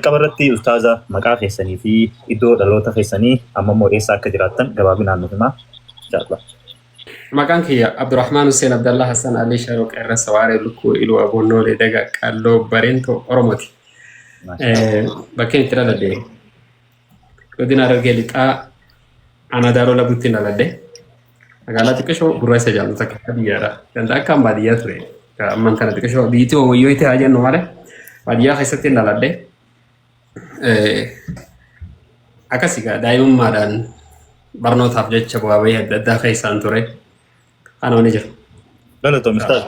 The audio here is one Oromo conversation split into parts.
Jalqaba irratti ustaaza maqaa keessanii fi iddoo dhaloota keessanii amma immoo eessa akka jiraattan gabaabinaan nuuf himaa. Inshallah. Maqaan kiyya Abdurrahmaan Hussein Abdallah Hassan Ali Sharoo Qeerransa Waaree Lukkuu Iluu Aboonnoolee Daga Qalloo Bareentoo Oromooti. Bakkeen itti dhaladhe godina Harargee Lixaa aanaa Daaroo Labuutti dhaladhe. Magaalaa xiqqishoo gurraacha jedhamtu takka biyyaadha. Ganda akkaan baadiyyaa ture. Amman tana xiqqishoo biyyittii wayyoo itti haa jennu malee baadiyyaa keessatti hin dhaladhe. Akkas egaa daa'imummaadhaan barnootaaf jecha bu'aa bahii adda addaa keessaan ture. Kana wani jiru. Galatoom ustaaz.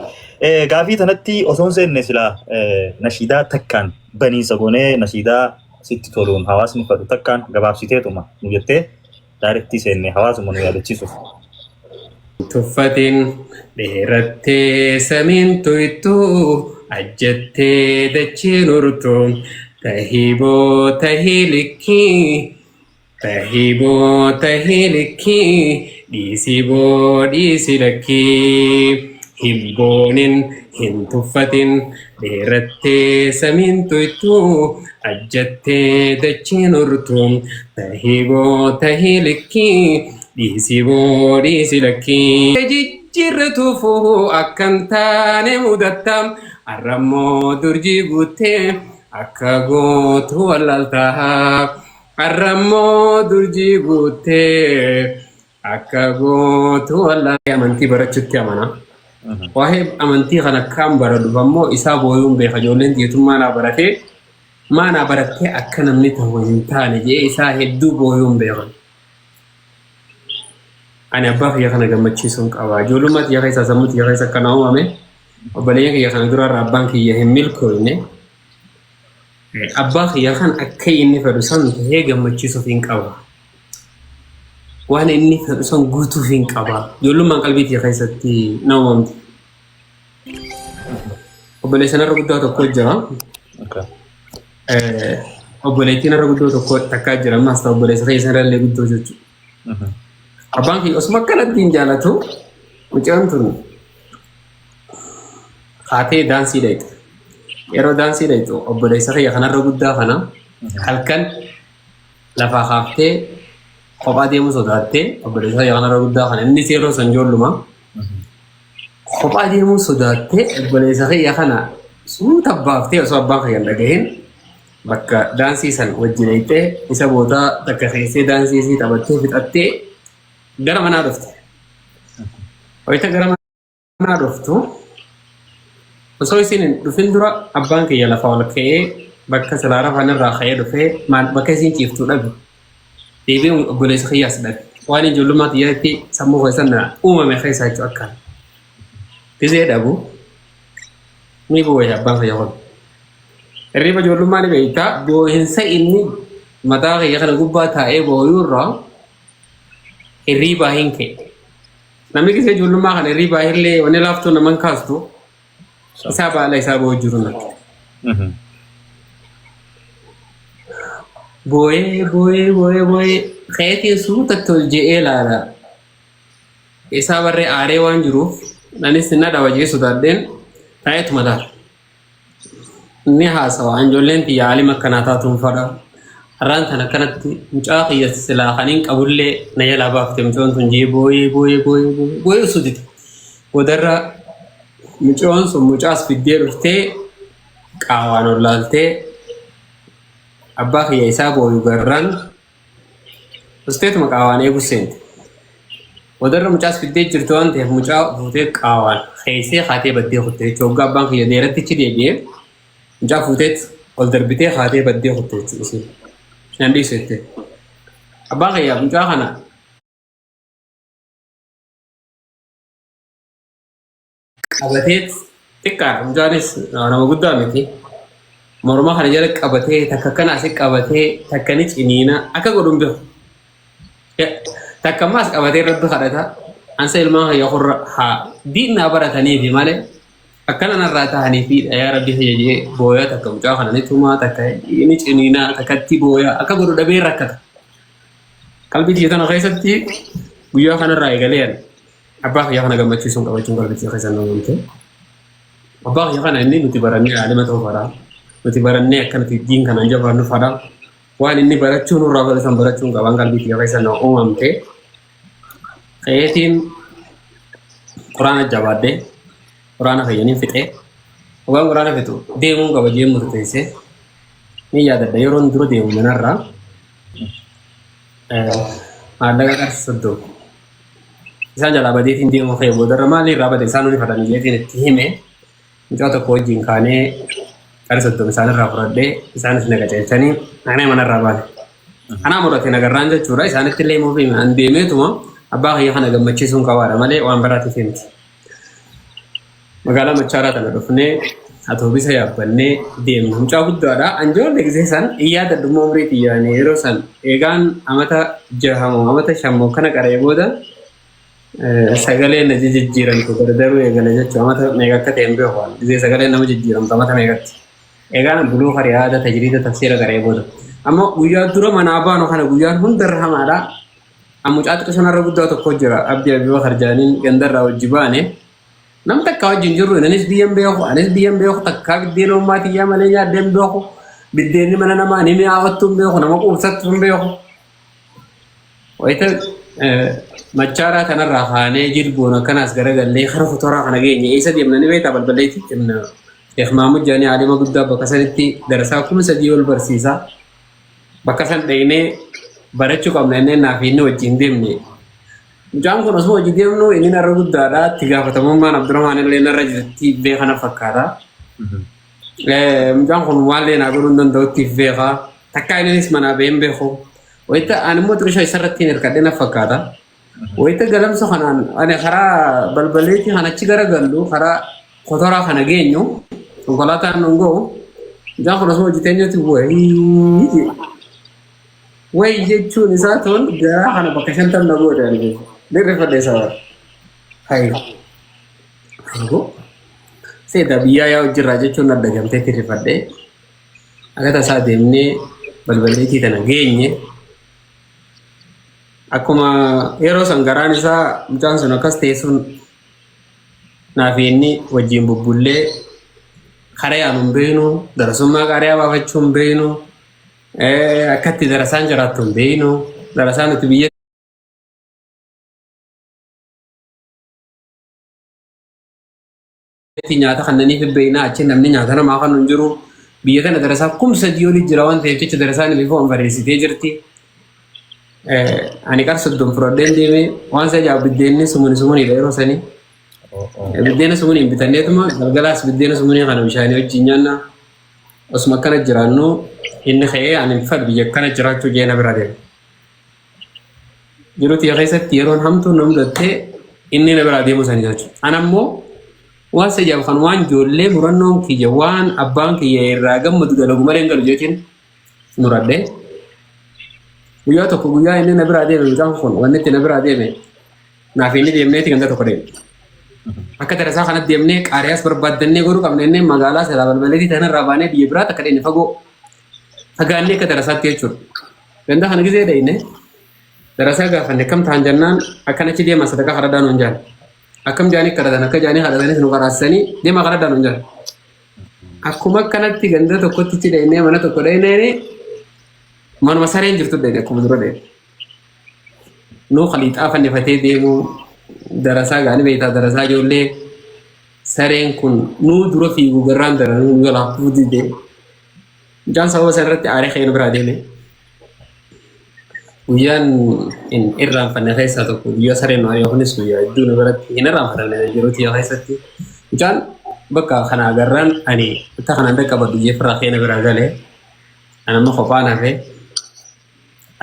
Gaafii tanatti osoo hin seenne silaa nashiidaa takkaan baniinsa goonee nashiidaa sitti toluun hawaasni fedhu takkaan gabaabsiteetuma nu jettee daarektii seenne hawaasuma nu yaadachiisuuf. Tuffatiin dheerattee samiin tuytuu ajjattee dacheen urtuu tahiboo tahii likkii tahiboo tahii likkii dhiisiboo dhiisi lakkii hin boonin hin tuffatin dheerattee samiin tuytuu ajjattee dacheen urtuu tahiboo tahii likkii dhiisi boo dhiisi lakkii. Jijjiirratuufu akkan taane mudatta har'ammoo durjii guuttee akka gootu wallaalta har'ammoo durjii guuttee akka gootu wallaalta. Amantii barachuutti amana. Waa'ee amantii kana akkaan baradhuuf ammoo isaa booyuun beeka ijoolleen tiitummaa naa baratee maa naa barattee akka namni ta'u hin taane jee isaa hedduu booyuun beekan. Ani abbaa kiyya kana gammachiisuun qaba. Ijoollummaa kiyya keessaa sammuu kiyya keessa akkana uumame. Obboleeyyan kiyya kana duraarra abbaan kiyya hin milkoofne. Abbaa kiyya kan akka inni fedhu san tahee gammachiisuuf hin qaba. Waan inni fedhu san guutuuf hin qaba. Ijoollummaan qalbii kiyya keessatti na uumamte. Obboleessa narra guddaa tokko jira. Obboleettii narra guddoo tokko takkaa jira. Ammas ta'u obboleessa keessa irra illee guddoo jechuudha. Abbaan kiyya osuma akkanatti hin jaalatu mucaan tun kaatee daansii dhayxe. Yeroo daansii dhayxu obboleessa kiyya kanarra guddaa kana halkan lafaa kaaftee kophaa deemuu sodaattee obboleessa kiyya kanarra guddaa kana innis yeroo san ijoolluma. Kophaa deemuu sodaattee obboleessa kiyya kana suuta baaftee osoo abbaan kiyya hin dhagahin bakka daansii san wajjin dhayxee isa boodaa takka keessee daansii isii taphattee fixattee gara manaa dhufte. Wayita gara manaa dhuftu osoo isiin hin dhufin dura abbaan kiyya lafa ol ka'ee bakka silaa rafan irraa ka'ee dhufee maal bakka isiin ciiftu dhabe. Deebi'ee obboleessa kiyyaas dhabe. Waan ijoollummaa kiyyaatti sammuu keessan na uumame keessaa jechuudha akkaan. Gizee dhabu ni boo'e abbaan kiyya kun. Hirriba ijoollummaa ni beektaa boo'insa inni mataa kiyya kana gubbaa taa'ee boo'uu irraa hirriibaa hin ka'e. Namni gizee ijoollummaa kana hirriibaa illee wanni laaftuu naman kaastu isaa baala isaa boo'u jiru natti. Boo'ee boo'ee boo'ee boo'ee keetiin suutatti ol je'ee laala. Isaa barree aaree waan jiruuf anis na dhawa jee sodaadheen taa'eetuma laala. Ni haasawa ijoolleen tiyya aalima akkanaa taatuun fadha. Har'aan tan akkanatti mucaa kiyya silaa kan hin qabullee na jalaa baafte mucoon tun jee boo'ee boo'ee boo'ee boo'ee boo'ee osoo dide. Boodarra mucoon sun mucaas fiddee dhuftee qaawaan ol laaltee abbaa kiyya isaa booyu garraan usteetuma qaawaan eegu seente. Boodarra mucaas fiddee jirti waan ta'eef mucaa fuutee qaawaan keessee kaatee baddee kutte jechuudha. Waggaa abbaan kiyya deerattichi deebi'ee mucaa fuuteet ol darbitee kaatee baddee kutte jechuudha isiin. Nan dhiisu jettee. Abbaan kiyya mucaa kana qabateet xiqqaadha. Mucaanis nama guddaa miti. Morma kana jala qabatee takka kana asi qabatee takka ni ciniina akka godhu hin beeku. Takka ammaas qabatee rabbi kadhata. Ansa ilmaan kiyya kurra haa diinaa barataniifi malee akkana narraa tahaniifiidha yaa rabbi kiyya jee booyaa takka mucaa kana ni tumaa takka ni ciniinaa takkatti booyaa akka godhu dhabee rakkata. Qalbii tiyya tana keessatti guyyaa kanarraa eegalee ani abbaa kiyya kana gammachiisuun qabachuun qalbii tiyya keessa na uumamte. Abbaa kiyya kana inni nuti barannee aalima ta'uu fara. Nuti barannee akka nuti diin kanaan jabaannu fadha. Waan inni barachuu nurraa fedhu san barachuun qabaan qalbii kiyya keessa na uumamte. Ka'eetiin quraana jabaadhee quraana fayyaniin fixee waan quraana fixu deemuun qaba jee murteesse. Ni yaadadha yeroon dura deemu manarraa maallaqa qarshii 30 isaan jalaa badeetiin deemuu ka'e boodarra maali irraa bade isaan ni fadhan jeetiin itti hime. Mucaa tokko wajjin kaanee qarshii 30 isaanirraa fudhadhee isaanis na qajeelchanii anee manarraa baane. Anaa murate nagarraan jechuudha isaanitti illee himuuf hime an deemeetuma abbaa kiyya kana gammachiisuun qabaadha malee waan biraatiif himti. Magaalaa Machaaraa tana dhufnee atoobisa yaabbannee deemna. Mucaa guddaadha. Anjoollee gisee san hin yaadadhu immoo umrii xiyyaanii yeroo san eegaan amata jahamoo amata shammoo kana qaree booda sagalee na jijjiiramtu gargaruu eegale jechuudha. Amata meeqa akka ta'e hin beeku. Gisee sagalee nama jijjiiramtu amata meeqatti. Eegaan buluu hariyaada tajriida tafsiira qaree booda. Amma guyyaa dura manaa baanu kana guyyaan hundarra hamaadha. Mucaa xiqqoo sanarra guddaa tokko jira. Abdii Abibakar Jaaniin gandarraa wajji baane. Nam takka wajjin jirru anis biyyan beeku anis biyyan beeku takkaa biddeen ummaa tiyyaa malee nyaadhee hin beeku. Biddeenni mana namaa ni mi'aawattu hin beeku nama quubsattu hin beeku. Wayita Machaaraa kanarraa kaanee jilboon akkanaas garagallee kara kutoraa kana geenye eessa deemna ni beektaa balballeetti deemna. Sheekh Mahmud Jaanii aalima guddaa bakka sanitti darasaa 3000 ol barsiisa. Bakka san dhaqnee barachuu qabna innee naaf inni wajjin deemne. Mucaan kun osoo hojii deemnu inni narra guddaadha. Itti gaafatamummaan Abdurrahmaan illee narra jirti beekana fakkaata. Mucaan kun waan lee naa godhuu hin danda'utti beeka. Takkaa innis manaa bahee hin beeku. Wayita ani immoo xirisha isarratti hin hirkadhe na fakkaata. Wayita galamsa kanaan ani karaa balbaleetii kan achi garagallu karaa kotoraa kana geenyu konkolaataan nun ga'u. Mucaan kun osoo hojii teenyutti wayii wayi jechuun isaa tun garaa kana bakka shantam na goote ani beeku. Dirrifadhe isa bara. Hayi. Angoo. Seeta biyyaa yaa hojirraa jechuun adda gamtee tirrifadhe. Akka tasaa deemnee balballeetii tana geenye. Akkuma yeroo san garaan isaa mucaan sun akkas ta'e sun naaf inni wajjin bubbullee karaa hin beeknu darasummaa qaariyaa baafachuu hin beeknu akkatti darasaan jiraattu hin beeknu darasaan nuti biyya nyaata kannaniif hin beekna achi namni nyaata namaa kan hin jiru biyya tana darasaa 3000 olii jira waan ta'eef jecha darasaan bifa barreessitee jirti. Ani qar 30 fudhadheen deemee waan isa ajaa'u biddeenni sumuni sumuniidha yeroo sanii. Biddeena sumuniin bitanneetuma galgalaas biddeena sumunii kana bishaanii wajjin nyaanna. Osuma akkana jiraannu inni ka'ee ani hin fedhu biyya akkana jiraachuu jee na bira deema. Jiruu tiyya keessatti yeroon hamtuun na mudatte inni na biraa deemuu sanii jechuudha. Ana immoo waan si ajaa'ibu kan waan ijoollee murannoon kiyya waan abbaan kiyya irraa gammadu dalagu malee hin galu jeetiin muradhe. Guyyaa tokko guyyaa inni na biraa deeme mucaan kun wanni itti na biraa deeme naaf inni deemneeti ganda tokko deeme. Akka darasaa kanatti deemnee qaariyaas barbaaddannee godhuu qabna innee magaalaa silaa balbaleetii tanarraa baanee biyya biraa takka deemne fagoo fagaannee akka darasaatti jechuudha. Ganda kana gisee dhayne darasaa gaafanne akkam ta'an jennaan akkanachi deema sadaqaa kadhadhaa nuun jaan. Akkam jaanii kadhatan akka jaanii kadhatanis nu qaraasisanii deema kadhadhaa nuun jaan. Akkuma akkanatti ganda tokkotti itti dhaynee mana tokko dhaynee manuma sareen jirtu dhayne akkuma dura dhayne. Nuu khaliixaa fannifatee deemuu darasaa gaanii beektaa darasaa ijoollee sareen kun nuu dura fiigu garraan daranuu nu jalaa kufuu didee. Mucaan sababa sana irratti aaree ka'ee nu biraa deeme. Guyyaan hin irraanfanne keessaa tokko guyyaa sareen nu ari'e kunis guyyaa hedduu nu biratti hin irraanfatamne yeroo tiyya keessatti. Mucaan bakka kana agarraan ani itti kanaan dhaqqabadhu jee firraa ka'ee na biraa gale. Ani amma kophaan hafe.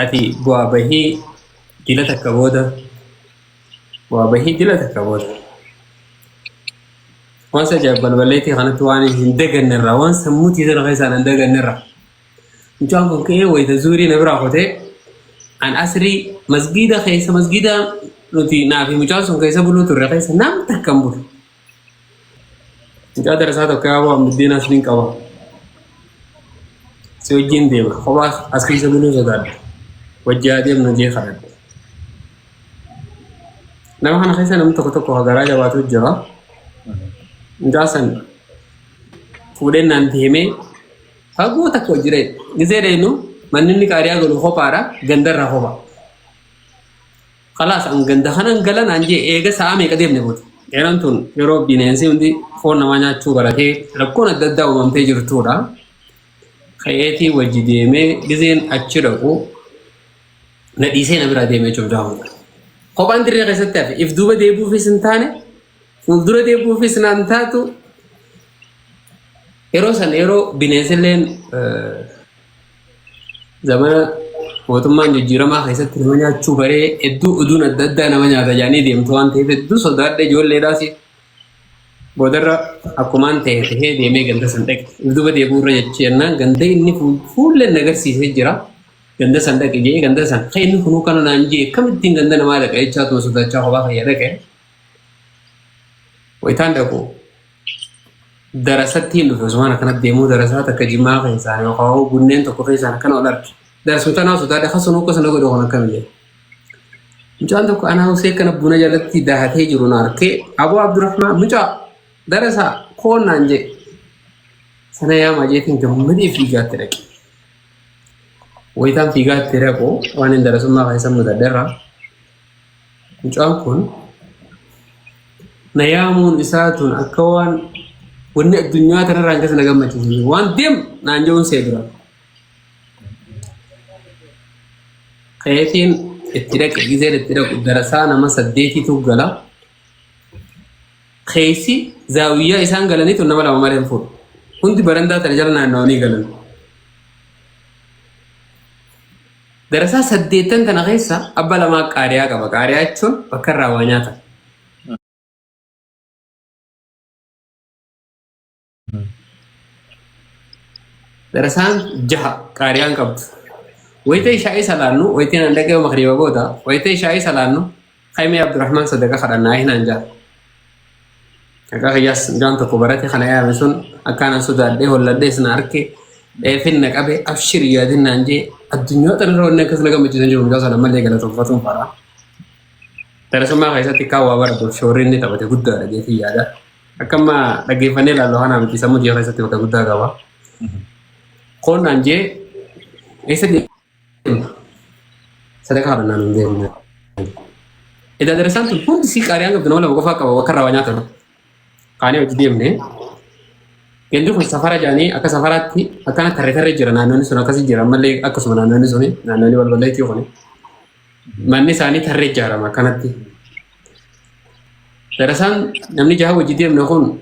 Ati bu'aa bahii dila takka booda bu'aa bahii dila takka booda. Waan sa ajaa'ib balballeetii kanatti waan hin daganne irraa waan sammuu tiisana keessaan hin daganne irraa. Mucaan kun ka'ee wayita zuurii na biraa kutee an asrii masgiida keessa masgiida nuti naa fi mucaan sun keessa buluu turre keessa nam takka hin bulu. Mucaa darasaa tokko yaa waan buddeena asliin qaba. Si wajjin deema kophaa as keessa buluu sodaadha. Wajjin haa deemnu jee kadhadhe. Nama kana keessa namni tokko tokko garaa jabaatu jira. Mucaa san fuudhee naan deemee Fagoo takka hojii dhayne. Gizee dhaynu manni inni qaariyaa galu kophaadha gandarraa kopha. Kalaas an ganda kanan gala naan jee eega sa'a meeqa deemne booda. Yeroon tun yeroo bineensi hundi foon namaa nyaachuu baratee rakkoon adda addaa uumamtee jirtudha. Ka'eetii wajji deemee gizeen achi dhaqu na dhiisee na biraa deemee jechuudha hunda. Kophaan dirree keessatti hafe if duuba deebi'uufis hin taane fuuldura deebi'uufis naan taatu yeroo san yeroo bineensilleen zamana mootummaan jijjiiramaa keessatti nama nyaachuu baree hedduu oduun adda addaa nama nyaata jedhanii deemtu waan ta'eef hedduu sodaadhe ijoolleedhaas boodarra akkumaan ta'e tahee deemee ganda san dhaqe. If duuba deebi'uu irra jechi jennaan ganda inni fuulleen na agarsiisee jira. Ganda san dhaqe jee ganda san kan inni kunuu kana naan jee akkamittiin ganda namaa dhaqa jechaa tuma sodaachaa kophaa kiyya dhaqe. Wayitaan dhaqu darasatti hin dhufe osumaan akkanatti deemuu darasaa takka jimaa keessaan yookaan bunneen tokko keessaan akkana ol arge. Darasuma tanaa sodaadhe kasunuu akkasuma godhu kun akkami jedhe. Mucaan tokko anaa Husee kana buna jalatti dahatee jiru na arkee Aboo Abdurrahmaan mucaa darasaa koon naan jedhe. Sana yaamaa jeetiin gammadee fiigaatti dhaqe. Wayitaan fiigaatti dhaqu waan hin darasummaa keessa mudadherra. Mucaan kun na yaamuun isaa tun akka waan wanni addunyaa tanarraa hin keessa na gammachiisu. Waan deem naan jechuun see dura. Ka'eetiin itti dhaqe gizeen itti dhaqu darasaa nama saddeetitu gala. Keessi zaawiyyaa isaan galaniitu nama lama malee hin fuudhu. Hundi barandaa tana jala naanna'anii galan. Darasaa saddeettan tana keessa abba lamaa qaariyaa qaba. Qaariyaa jechuun bakka irraa waa nyaatan. Darasaan jaha qaariyaan qabdu. Wayita ishaa'ii salaannu wayitiin an dhaqee makriiba booda wayita ishaa'ii salaannu Qaymee Abdurrahman sadaqa kadhannaa hinaan jaa. Maqaa kiyyaas mucaan tokko barate kana yaame sun akkaan an sodaadhee holladhees na arke dheefin na qabe abshir yaadin naan jee addunyaa tanarra wanni akkas na gammachiisan jiru mucaa sana ammallee galatoonfatuun fara. Darasummaa keessatti kaan waa baratuuf shoorri inni taphate guddaadha jeetii yaada. Akka amma dhaggeeffannee ilaallu kanaa miti sammuu kiyya keessatti bakka guddaa qaba. Koon naan jee eessa deemna? Sadaqaa kadhannaa nuun deemna. Edaa darasaan tun hundi sii qaariyaan qabdu nama lama qofaa qaba bakka irraa waa nyaatan. Kaanee hojii deemne. Gandi kun safara jedhanii akka safaraatti akkana tarree tarree jira naannoonni sun akkasii jira ammallee akkasuma naannoonni suni naannoonni balballeetii kuni. Manni isaanii tarree ijaarama akkanatti. Darasaan namni jaha wajji deemne kun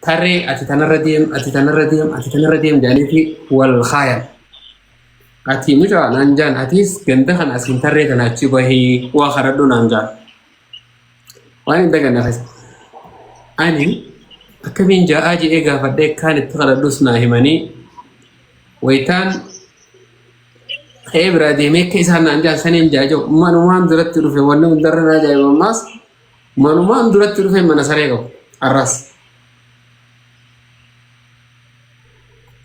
tarree ati tanarra deem, ati tanarra deem, ati tanarra deem jedhaniiti wal kaayan. Ati mucaa naan jaan atis ganda kana asiin tarree tana achi bahii waa kadhadhu naan jaan. Waan hin daganne keessa. Ani akkamiin ja'aa jedhee gaafadhee kaan itti kadhadhus naa himanii wayitaan Ka'ee biraa deemee akka isaan naan jaan saniin jaaja'u manumaan duratti dhufe wanni hundarra na ajaa'iba ammaas manumaan duratti dhufe mana saree qabu arras.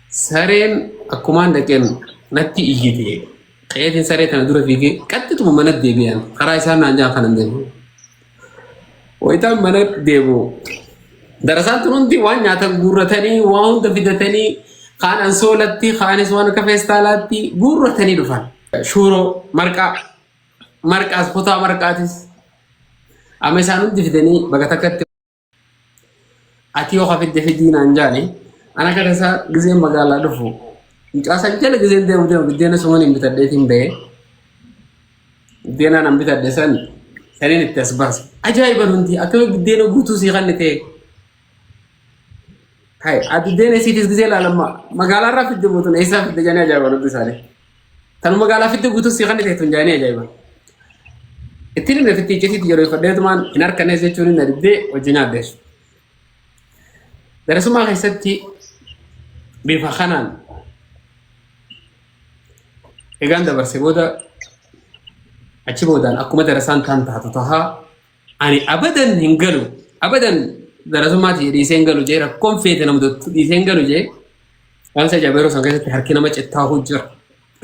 Sareen akkumaan dhaqeen natti iyyite ka'eetiin saree tana dura fiigee qaxxituma mana deebi'an karaa isaan naan jaan kanan deemu. Wayitaan mana deemu darasaan tun hundi waan nyaatan guurratanii waan hunda fidatanii kaan ansoolatti kaanis waan akka feestaalaatti guurratanii dhufan. Shuuroo marqaa marqaas kutaa marqaatis amma isaan hundi fidanii bakka takkatti ati yoo fidde fidii naan jaani ana akka tasaa gizeen magaalaa dhufu mucaa san jala gizeen deemu deemu biddeena suman hin bitadheetiin ba'ee biddeenaan an bitadhe san saniin itti as baase ajaa'iban hundi akkami biddeena guutuu sii kanni ta'e hay ati biddeena isiitis gizee ilaalamma magaalaa irraa fidde mootum eessaa fidde jedhanii ajaa'iban hundi isaanii tan magaalaa fidde guutuu sii kanni ta'e tun jedhanii ajaa'iban. Ittiin himne fitti iccitiitti yeroo fadheetumaan hin harkanees jechuun hin dibdee hojii nyaaddeessu. Darasummaa keessatti bifa kanaan egaan dabarse booda achi boodaan akkuma darasaan taan taatu tahaa ani abadan hin galu abadan darasummaatti dhiisee hin galu jee rakkoon feete nama dottu dhiisee hin galu jee waan isa ajaa'iba yeroo san keessatti harki nama cittaahuu jira.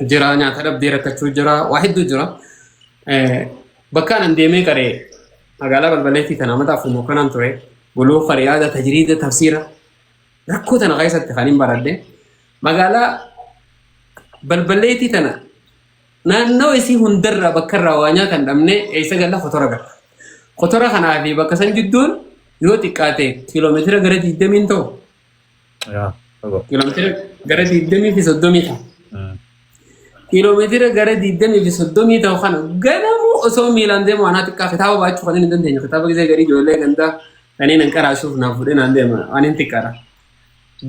Jira nyaata dhabdee rakkachuu jira waa hedduu jira. Bakkaan an deemee qaree magaalaa balbaleetti tana mata afur kanaan ture buluuqa riyaada tajriida tafsiira rakkoo tana keessatti kan hin baradhe. Magaalaa balballeetii tana naannoo isii hundarraa bakka irraa waa nyaatan dhabnee eessa galla kotora galla. Kotora kanaa fi bakka san jidduun yoo xiqqaate kiiloomeetira gara 20 ta'u. Yaa, dhugoo. Kiiloomeetira gara 20 fi 30 ta'a. Kiiloomeetira gara 20 fi 30 ta'u kana ganamuu osoo miilaan deemu anaa xiqqaa kitaaba baachuu kan hin dandeenye. Kitaaba gisee garii ijoollee gandaa kanneen hin qaraasuuf naaf fudhee naan deema waan hin xiqqaadha.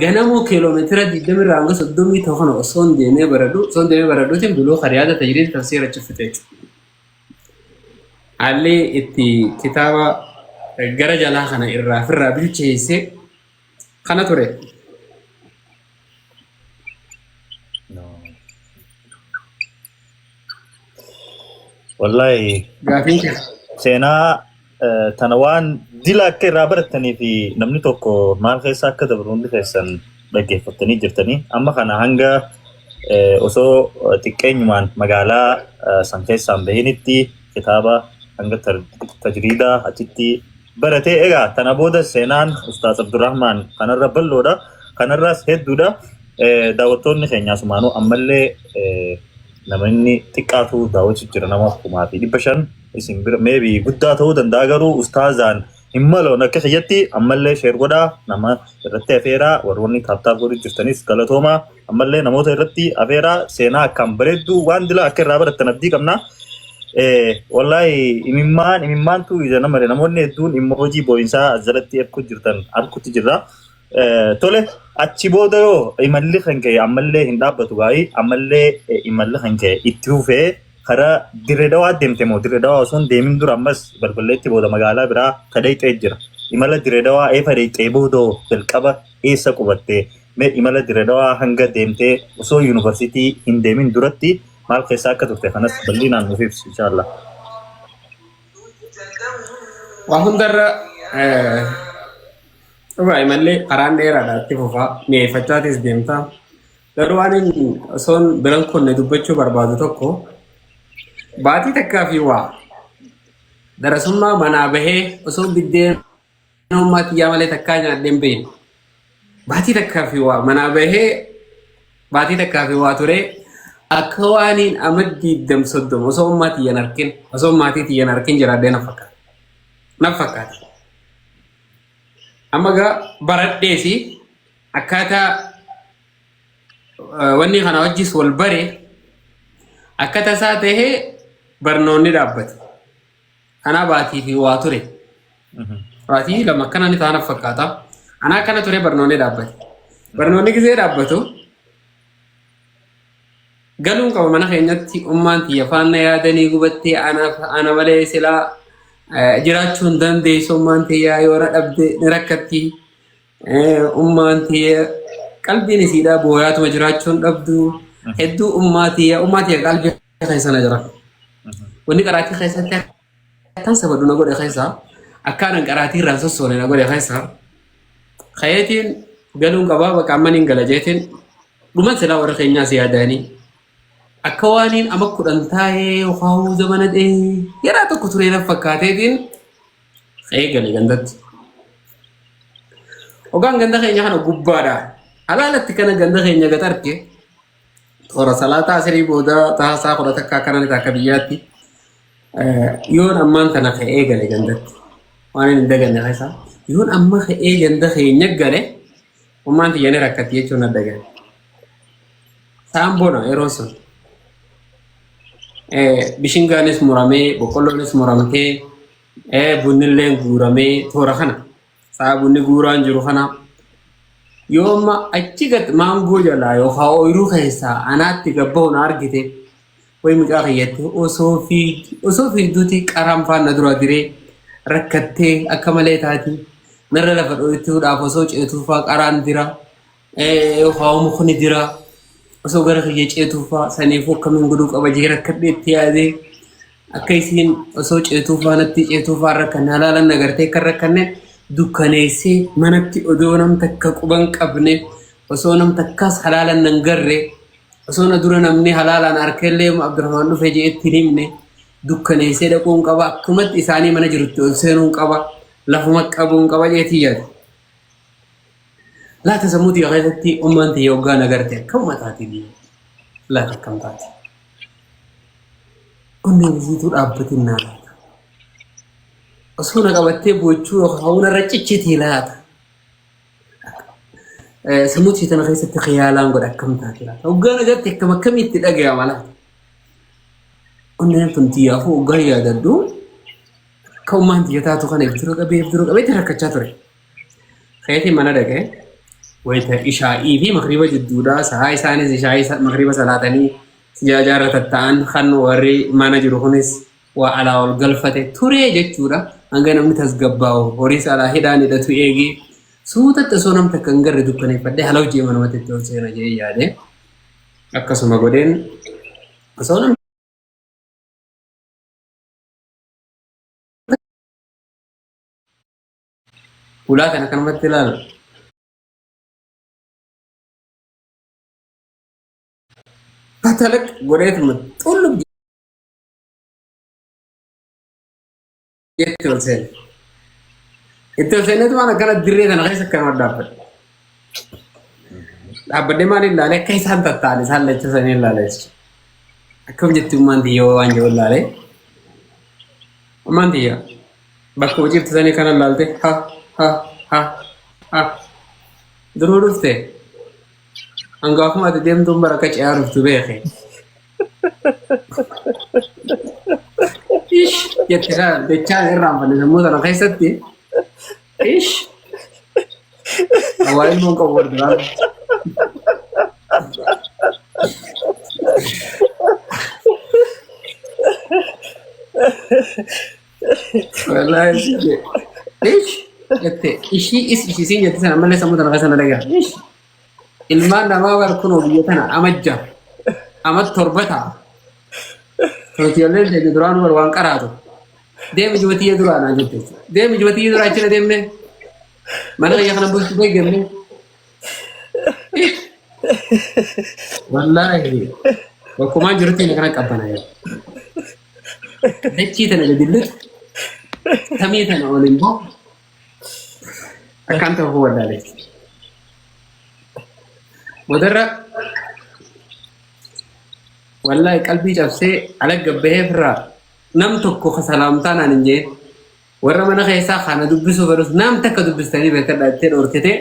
Ganamuu kiiloomeetira 20 irraa hanga 30 ta'u kana osoo hin deemee baradhu osoo hin deemee baradhuutiin buluu kariyaada tajriid tafsiira achi fixee jechuudha. Haalli itti kitaaba gara jalaa kana irraa ofirraa bilcheesse kana ture. Wallaahi Gaafiin kee. Seenaa tana waan dila akka irraa barattanii fi namni tokko maal keessa akka dabru hundi keessan dhaggeeffattanii jirtanii. Amma kana hanga osoo xiqqeenyumaan magaalaa san keessaan bahinitti kitaaba hanga tajriidaa achitti baratee egaa tana booda seenaan Ustaaz Abdurrahmaan kanarra bal'oodha. Kanarraas hedduudha. Daawwattoonni keenya asumaanuu ammallee namni xiqqaatu daawwachuu jira nama 1500 isin bira maybe guddaa ta'uu danda'a garuu ustaazaan hin maloon akka kiyyatti ammallee share godhaa nama irratti afeeraa warroonni tap tap godhu jirtanis galatoomaa ammallee namoota irratti afeeraa seenaa akkaan bareedduu waan dila akka irraa barattan abdii qabna. Wallaahi imimmaan imimmaantu ija nama namoonni hedduun immoojii boo'insaa as jalatti ergu jirtan argutti jirra. Tole achi booda yoo imalli kan ka'e ammallee hin dhaabbatu gaa'ii ammallee imalli kan ka'e itti fufee karaa Dirree Dawaa deemte moo Dirree Dawaa osoo hin deemin dura ammas balballeetti booda magaalaa biraa ka dhayxee jira. Imala Dirree Dawaa eefa dhayxee booda hoo jalqaba eessa qubatte? Mee imala Dirree Dawaa hanga deemtee osoo yuunivarsiitii hin deemin duratti maal keessa akka turte kanas bal'inaan nuuf ibsi inshaallah. Waa hundarra dhugaa imallee karaan dheeraadha itti fufaa mi'eeffachaatis deemta. Garuu waan inni osoon biran kunne dubbachuu barbaadu tokko baatii takkaa fi waa darasummaa manaa bahee osoo biddeen ummaa tiyyaa malee takkaa nyaadhee hin beekne. Baatii takkaa fi waa manaa bahee baatii takkaa fi waa turee akka waaniin ama diiddam soddoma osoo ummaa tiyyan arkin osoo maatii tiyyan arkin jiraadhee na fakkaata. Na fakkaata. Amma gaa baradheesi akkaataa wanni kana wajjis wal bare akka tasaa tahee barnoonni dhaabbate. Anaa baatii fi waa ture. Baatii lama akkana ni taana fakkaata. Anaa akkana ture barnoonni dhaabbate. Barnoonni gisee dhaabbatu galuun qaba mana keenyatti ummaan tiyya faana yaadanii gubattee ana malee silaa jiraachuu hin dandeessu ummaan tiyya yoo na dhabde ni rakkatti. Ummaan tiyya qalbiin isiidhaa booyaatuma jiraachuu hin dhabdu. Hedduu ummaa tiyya qalbii keessa na jira. Wanni qaraatii keessatti akkan sabadu na godhe keessa akkaanan qaraatii irraan sossoone na godhe keessa kayeetiin galuun qabaa bakka amma niin gala jeetiin dhuman silaa warra keenyaas yaadaanii akka waaniin ama 10 taa'ee yookaan zamana dheeraa tokko turee na fakkaateetiin ka'ee gale gandatti. Ogaan ganda keenya kana gubbaadha. Alaalatti kana ganda keenya gad arge toora salaataa asirii booda taasaa 11 akkana akka biyyaatti yoon ammaan tana ka'ee gale gandatti. Waan hin daganne keessa yoon amma ka'ee ganda keenya gale ummaan tiyya ni rakkatti jechuun na dagane. Saan bona yeroo sun. Bishingaanis muramee boqqolloonis muramtee bunnilleen guuramee toora kana sa'a bunni guuraan jiru kana yoo amma achi gad maangoo jalaa yookaan ooyiruu keessaa anaatti gabbahu na argite wayi mucaa kiyyatti osoo fiig osoo fiigduuti qaraan faan na dura diree rakkattee akka malee taati narra lafa dhoytuudhaaf osoo ceetuufaa qaraan dira yookaan mukni dira osoo gara kiyya ceetuufaa saniifuu akkamiin godhuu qaba jee rakkadhee itti yaadee akka isiin osoo ceetuufaa natti ceetuufaa rakkanne halaalan nagartee akka rakkanne dukkaneessee manatti odoo nam takka quban qabne osoo nam takkaas halaalan nan garre osoo na dura namni halaalaan harkellee Abdurrahmaan dhufe jee itti hin himne dukkaneessee dhaquun qaba akkumatti isaanii mana jirutti ol seenuun qaba lafuma qabuun qaba jeetii yaade. Laata sammuu tiyya keessatti ummaan tiyya hoggaa na garte akkamuma taati biyya? Laata akkam taati? Onneen isiituu dhaabbatin naa laata? Osoo na qabattee boochuu yookaan hawwuna irra ciccitii laata? Sammuu tiyya tana keessatti khiyaalaan godha akkam taati laata? Hoggaa na garte akkam akkamitti dhagayama laata? Onneen tun tiyyaafuu hoggaa yaadadhu akka ummaan tiyya taatu kana if dura qabee if dura qabee itti rakkachaa ture. Keetii mana dhaqee wayita ishaa'ii fi makriiba jidduudha. Sa'a isaanis ishaa'ii makriiba salaatanii sijaajaa irra tatta'an kan warri mana jiru kunis waa alaa ol galfate turee jechuudha. Hanga namni tasgabbaa'u horii alaa hidhaan hidhatu eegee suutatti osoo namni takka hin garre dukkaneeffadhee hala hojii manumatti itti ol seena jedhee yaade. Akkasuma godheen osoo namni Ulaa kana kanumatti ilaalu. Fatalaq godheetuma xullub jetti ol seene. Itti ol seeneetu waan akkana dirree kana keessa akkanuma dhaabbadhe. Dhaabbadhee maal ilaalee akka isaan tatta'an isaan lachuu sanii ilaalee jechuudha. Akkam jetti ummaan tiyya waan jiru ilaalee. Ummaan tiyya bakka hojii ibsitanii kana ilaalte ha ha ha ha duruu dhufte hangaafuma ati deemtuun bara akka ce'aa dhuftu beeke. Ish jette kana jechaan irraanfanne sammuu sana keessatti ish waa ilmoon qabu warri duraan. Wallaahi si jee. Ish jette ishii is ishii siin jette sana ammallee sammuu tana keessa na dhagaa. Ish ilmaan namaa bar kunoo biyya tana amajja ama torba ta'a. Ijoolleen teenya duraan bar waan qaraatu. Deemi jibatiyya duraa naan jette. Deemi jibatiyya duraa achira deemne. Mana kiyya kana bulchu beekamne. Wallaahi bakkumaan jirutti inni kana qabbana jira. Dachii tana gadi lixu samii tana ol hin bahu akkaan ta'u wallaale. Boodarra wallaahi qalbii cabsee ala gabbahee firraa nam tokko ka salaamtaa naan hin jeen Warra mana keessaa kana dubbisuu fedhus nam takka dubbistanii beekadhaa jettee dhoorkitee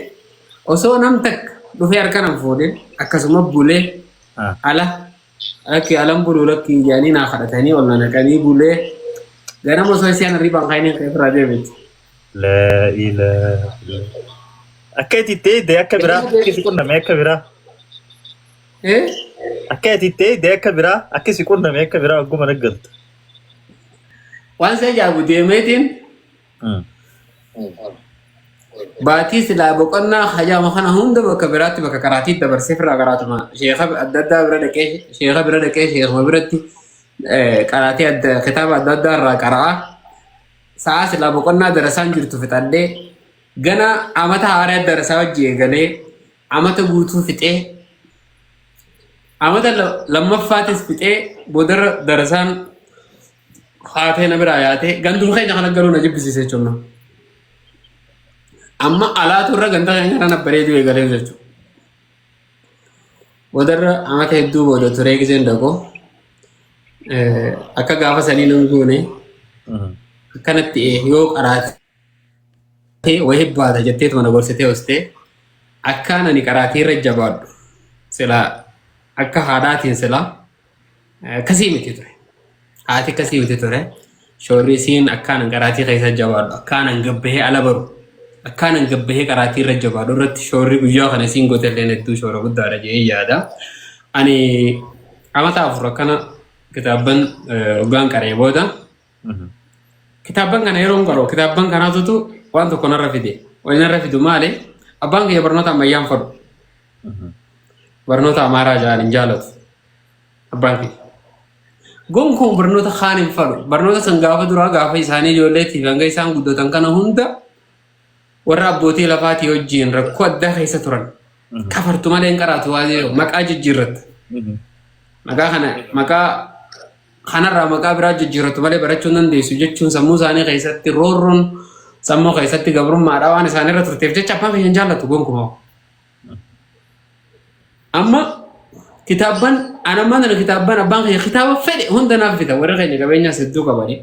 osoo nam takka dhufee harka nan fuudhin akkasuma bulee ala lakki alan buluu lakki jedhanii naa kadhatanii ol na naqanii bulee ganama osoo isaan hirribaan kaa'inii kan ofirraa deemiti. Laa ilaaha illallah. Akka itti itti eegde akka biraa akka si qunname akka biraa. Eh? Akka itti itti eegde akka biraa akka si qunname akka biraa ogguma naggaltu. Waan si ajaa'ibu deemeetiin baatii silaa boqonnaa hajaama kana hunda bakka biraatti bakka qaraatii dabarsee firraa qaraatuma sheeka adda addaa bira dhaqee sheeka bira dhaqee sheekuma biratti qaraatii adda kitaaba adda addaa irraa qara'aa sa'aa silaa boqonnaa darasaan jirtu fixadhee gana amata haaraa darasaa hojii eegalee amata guutuu fixee Amata lammaffaatis fixee boodarra darasaan haatee na biraa yaatee ganduma keenya kana galuu na jibbisiise jechuudha. Amma alaatu irra ganda keenya kana bareeduu eegalee jechuudha. Boodarra amata hedduu booda turee giseen dhaqu akka gaafa sanii nan goone akkanatti yoo qaraatee wayii baata jetteetuma na gorsitee hostee akkaan ani qaraatii irra jabaadhu silaa akka haadhaatiin silaa akkasii miti ture. Haati akkasii miti ture. Shoorri isiin akkaan an qaraatii keessa jabaadhu akkaan an gabbahee ala baru akkaan an gabbahee qaraatii irra jabaadhu irratti shoorri guyyaa kana isiin goote illee hedduu shoora guddaadha jedhee yaada. Ani amata 4 akkana kitaabban hoggaan qaree booda Kitaabban kana yeroon qaru kitaabban kanaatutu waan tokko narra fide. Wanni narra fidu maali? Abbaan kiyya barnoota ammayyaan fadhu. Barnoota Amaaraa ja'an hin jaalatu. Abbaan kiyya. Gonkumaa barnoota kaan hin fadhu. Barnoota san gaafa duraa gaafa isaanii ijoolleetiif hanga isaan guddatan kana hunda warra abbootii lafaatii wajjin rakkoo addaa keessa turan. Kafartu malee hin qaraatu waa jedhu maqaa jijjiirratta. Maqaa kana maqaa kanarraa maqaa biraa jijjiirrattu malee barachuu hin dandeessu jechuun sammuu isaanii keessatti roorroon sammuu keessatti gabrummaadha waan isaanirra turteef jecha abbaan kiyya hin jaallatu gonkumaa. Amma kitaabban anammaan tana kitaabban abbaan kiyya kitaaba fedhe hunda naaf bita warri keenya qabeenyaas hedduu qabani.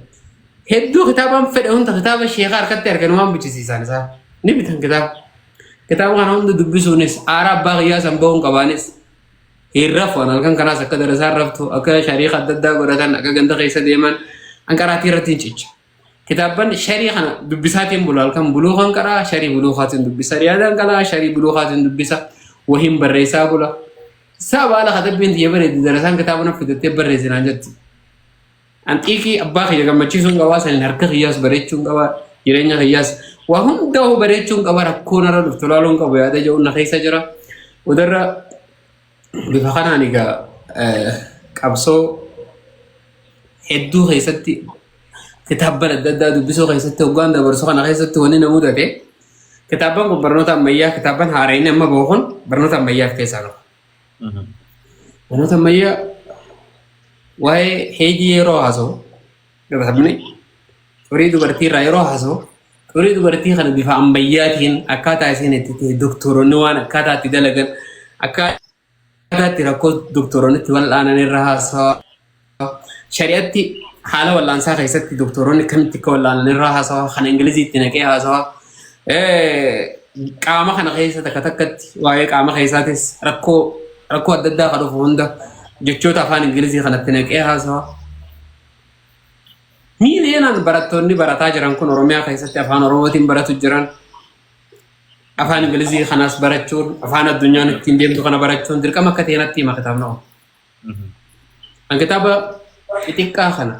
Hedduu kitaabaan fedhe hunda kitaaba sheekaa harkatti argan waan bichisiisan isaa ni bitan kitaaba. Kitaaba kana hunda dubbisuunis aara abbaa kiyyaa san bahuun qabaanis hin rafu an halkan kanaas akka darasaan raftu akka shariika adda addaa godhatan akka ganda keessa deeman an qaraatii irratti hin cicha. Kitaabban sharii kana dubbisaatiin bula halkan buluukan qaraa sharii buluukaatiin dubbisa riyaadaan qalaa sharii buluukaatiin dubbisa wahiin barreessaa bula. Isaa baala katabbiin tiyya bareeddi darasaan kitaaba na fidattee barreessinaan jetti. An xiiqii abbaa kiyya gammachiisuun qabaa saniin harka kiyyaas bareechuun qabaa jireenya kiyyaas waa hundaa'u bareechuun qaba rakkoo narra dhuftu laaluun qabu yaada jedhu na keessa jira. Odarra bifa kanaan egaa qabsoo hedduu keessatti kitaabban adda addaa dubbisuu keessatti hoggaan dabarsu kana keessatti wanni na mudate kitaabban kun barnoota ammayyaa kitaabban haara'inni amma bahu kun barnoota ammayyaa of keessaa qaba. Barnoota ammayyaa waa'ee heejii yeroo haasa'u kitaabni xurii dubartii irraa yeroo haasa'u xurii dubartii kana bifa ammayyaatiin akkaataa isiin itti ta'e doktoronni waan akkaataa itti dalagan akkaataa itti rakkoo doktoronni itti wal'aanan irra haasawa. Shari'atti haala wal'aansaa keessatti doktoronni akkamitti akka wal'aanan irra haasawa. Kana Ingiliziitti naqee haasawa. Qaama kana keessa takka takkatti waa'ee qaama keessaatis rakkoo rakkoo adda addaa kan dhufu hunda jechoota afaan Ingilizii kanatti naqee haasawa. Miiliyoonaan barattoonni barataa jiran kun Oromiyaa keessatti afaan Oromootiin baratu jiran. Afaan Ingilizii kanaas barachuun afaan addunyaan ittiin deemtu kana barachuun dirqama akka ta'e natti hima kitaabni kun. An kitaaba xixiqqaa kana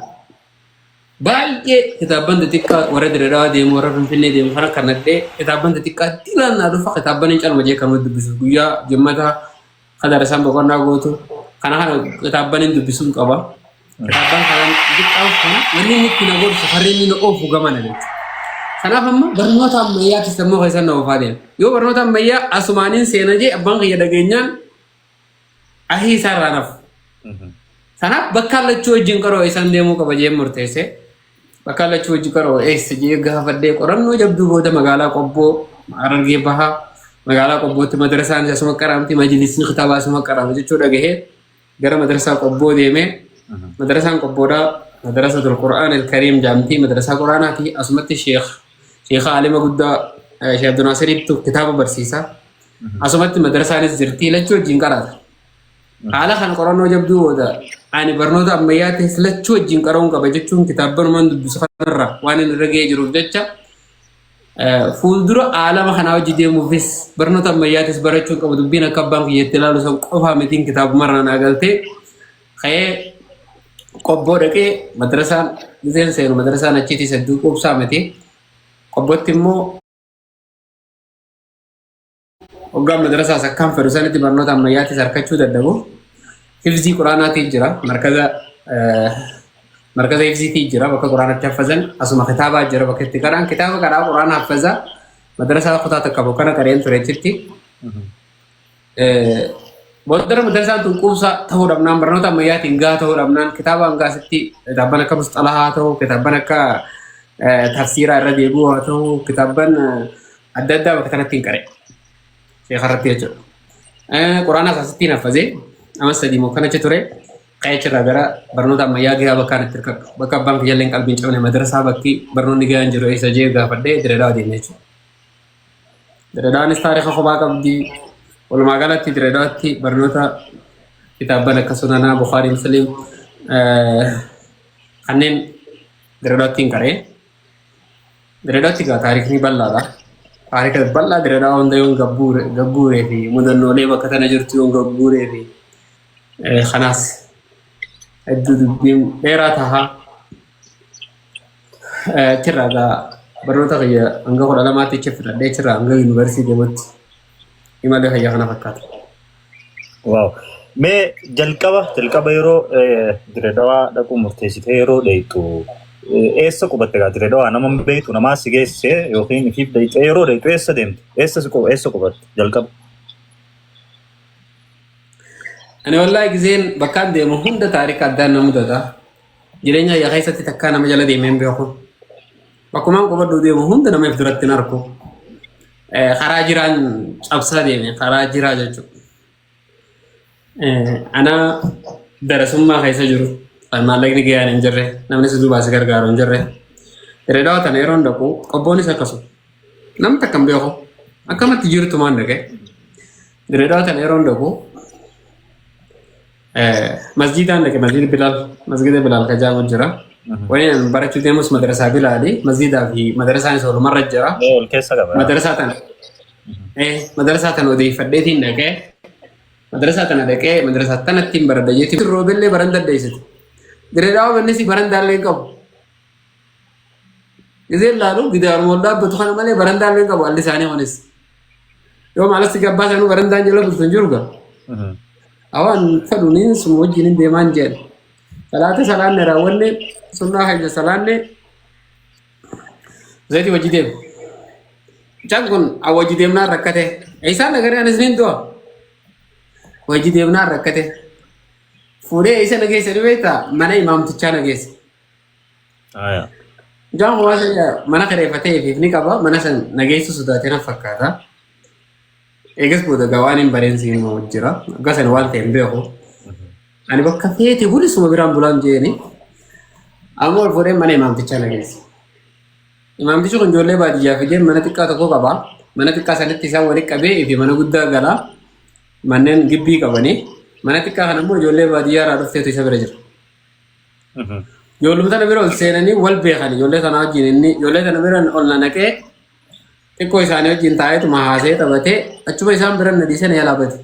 baay'ee kitaabban xixiqqaa warra Dirredawaa deemu warra Finfinnee deemu kana kan nadhee kitaabban xixiqqaa dilaan naa dhufa kitaabban hin calma jee kan dubbisu guyyaa jimmataa kan darasaan boqonnaa gootu kana kana kitaabban hin dubbisuun qaba. Kitaabban kanaan xixiqqaan kana wanni inni itti na gorsu harri inni na oofu gamana jechuudha. Kanaaf amma barnoota ammayyaatti sammuu keessan na oofaa deema. Yoo barnoota ammayyaa asumaaniin seena jee abbaan kiyya dhageenyaan ahii isaarraa nafu. Kanaaf bakka lachuu wajjin qaroo isaan deemuu qaba jeen murteesse. Bakka lachuu wajjin qaroo eessa jee gaafadhee qorannoo jabduu booda magaalaa Qobboo Harargee Bahaa magaalaa Qobbootti madrasaan asuma qaraamti majlisni kitaabaa asuma qaraama jechuu dhagahee gara madrasaa Qobboo deemee madrasaan Qobboodhaa madrasatul Qur'aan al-Kariim jaamtii madrasaa Qur'aanaati asumatti sheekh sheekha alima guddaa Sheekh Abdunaasiriittu kitaaba barsiisa. Asumatti madrasaanis jirti lachuu wajjin qaraata. Haala kana qorannoo jabduu booda ani barnoota ammayyaa ta'es lachuu wajjin qara'uun qaba jechuun kitaabbanumaan dubbisu kanarra waan inni irra ga'ee jiruuf jecha fuuldura aalama kanaa hojii deemuufis barnoota ammayyaatis barachuun qabu dubbiin akka abbaan kiyyatti ilaalu san qofaa mitiin kitaabumarraa naa galtee ka'ee qobboo dhaqee madrasaan gizeen seenu madrasaan achiitis hedduu quubsaa miti qobbootti immoo Hoggaan madrasaas akkaan fedhu sanitti barnoota ammayyaattis harkachuu dadhabu. Hifzii quraanaatii jira. Markaza markaza hifziitii jira bakka quraanatti haffazan. Asuma kitaabaa jira bakka itti qaraan. Kitaaba qaraa quraana haffazaa madrasaa kutaa takka bokkana qareen ture achitti. Booddara madrasaan tun quubsaa ta'uu dhabnaan barnoota ammayyaatiin gahaa ta'uu dhabnaan kitaaba hanga asitti kitaabban akka musxalahaa haa ta'u kitaabban akka tafsiiraa irra deebi'uu haa ta'u kitaabban adda addaa bakka kanatti hin qare. Sheekha irratti jechuudha. Quraanaas asitti hin haffazee amma sadii moo kan achi ture ka'ee achirraa gara barnoota ammayyaa gahaa bakka itti hirkadhu. Bakka abbaan kiyyallee hin qalbiin cabne madrasaa bakki barnoonni gahaan jiru eessa jee gaafadhee Direedhaa deemne jechuudha. Direedhaanis taarika kophaa qabdi. Walumaa galatti Direedhaatti barnoota kitaabban akka Sunanaa, Bukaarii, Musliim kanneen Direedhaatti hin qaree. Direedhaatti egaa taarikni bal'aadha. Taarika bal'aa Direedhaa hunda yoon gabbuuree fi mudannoolee bakka tana jirtu yoon gabbuuree fi kanaas hedduu dubbiin dheeraa taha. Achirraa egaa barnoota kiyya hanga 12tti achi fudhadhee achirraa hanga yuunivarsiitii deemutti imala kiyya kana fakkaata. Waaw. Mee jalqaba jalqaba yeroo Diredawaa dhaquu murteessitee yeroo dheeytu eessa qubatte gaa Diredawaa nama hin beektu namaa si geesse yookiin ifiif dheeyxee yeroo dheeytu eessa deemte eessa si eessa qubatte jalqaba? Ani wallaahi gizeen bakkaan deemu hunda taarika addaan na mudata. Jireenya kiyya keessatti takkaa nama jala deemee hin beeku. Bakkumaan qubadhu deemu hunda nama if duratti hin arku. Karaa jiraan cabsaa deeme karaa jiraa jechuudha. Ana darasummaa keessa jiru maallaqni gahaan hin jirre, namni si duubaa si gargaaru hin jirre. Dirree Dhawaa tana yeroon dhaqu qobboonis akkasuma. Namni takka hin beeku. Akkamatti jirtu maan dhaqe. Dirree Dhawaa tana yeroon dhaqu masjiidaan dhaqe, masjiida Bilaal, masjiida Bilaal ka jaamu jira. Wani an barachuu deemus madrasaa Bilaali, masjiidaa fi madrasaanis walumarra jira. Ol keessa qaba. Madrasaa tana madrasaa tana odeeffadheetiin dhaqee, madrasaa tana dhaqee, madrasaa tanatti hin baradha jeetii roobellee baran dandeessite. Dirree Dhawaa manni barandaallee hin qabu. Gizeen laalu gidaaruma ol dhaabbatu kana malee barandaallee hin qabu alli isaanii kunis. Yoo maalasti gabbaa sanuu barandaan jala bultu hin jiru gaa. Awaan fedhuun suma wajjin hin deemaan jedhe. Salaata salaanne raawwanne, sunnaa keenya salaanne, zayitii wajji deema. Mucaan kun wajji deemnaan rakkate. Isaan agaree anis niin du'a. Wajji deemnaan rakkate. Fuudhee isa nageessa ni beektaa, mana imaamtichaa nageessa. Mucaan kun waan mana kireeffatee fi ni qaba, mana san nageessu sodaatee na fakkaata. Eegas booda gaa waan hin bareen siin jira. Akka sana waan ta'e hin beeku. Ani bakka feete bulisuma biraan bulaan jeeni. Amma ol fuudhee mana imaamtichaa nageessa. Imaamtichi kun ijoollee baadiyyaa fidee mana xiqqaa tokko qaba. Mana xiqqaa sanitti isaan walitti qabee fi mana guddaa gala. Manneen gibbii qabanii. Mana xiqqaa kana immoo ijoollee baadiyyaa irraa dhufteetu isa bira jira. Ijoolluma tana bira ol seenanii wal beekan, ijoollee tana wajjin inni ijoollee tana bira ol nanaqee xiqqoo isaanii wajjin taa'eetuma haasee taphatee achuma isaan bira na dhiisee na jalaa bade.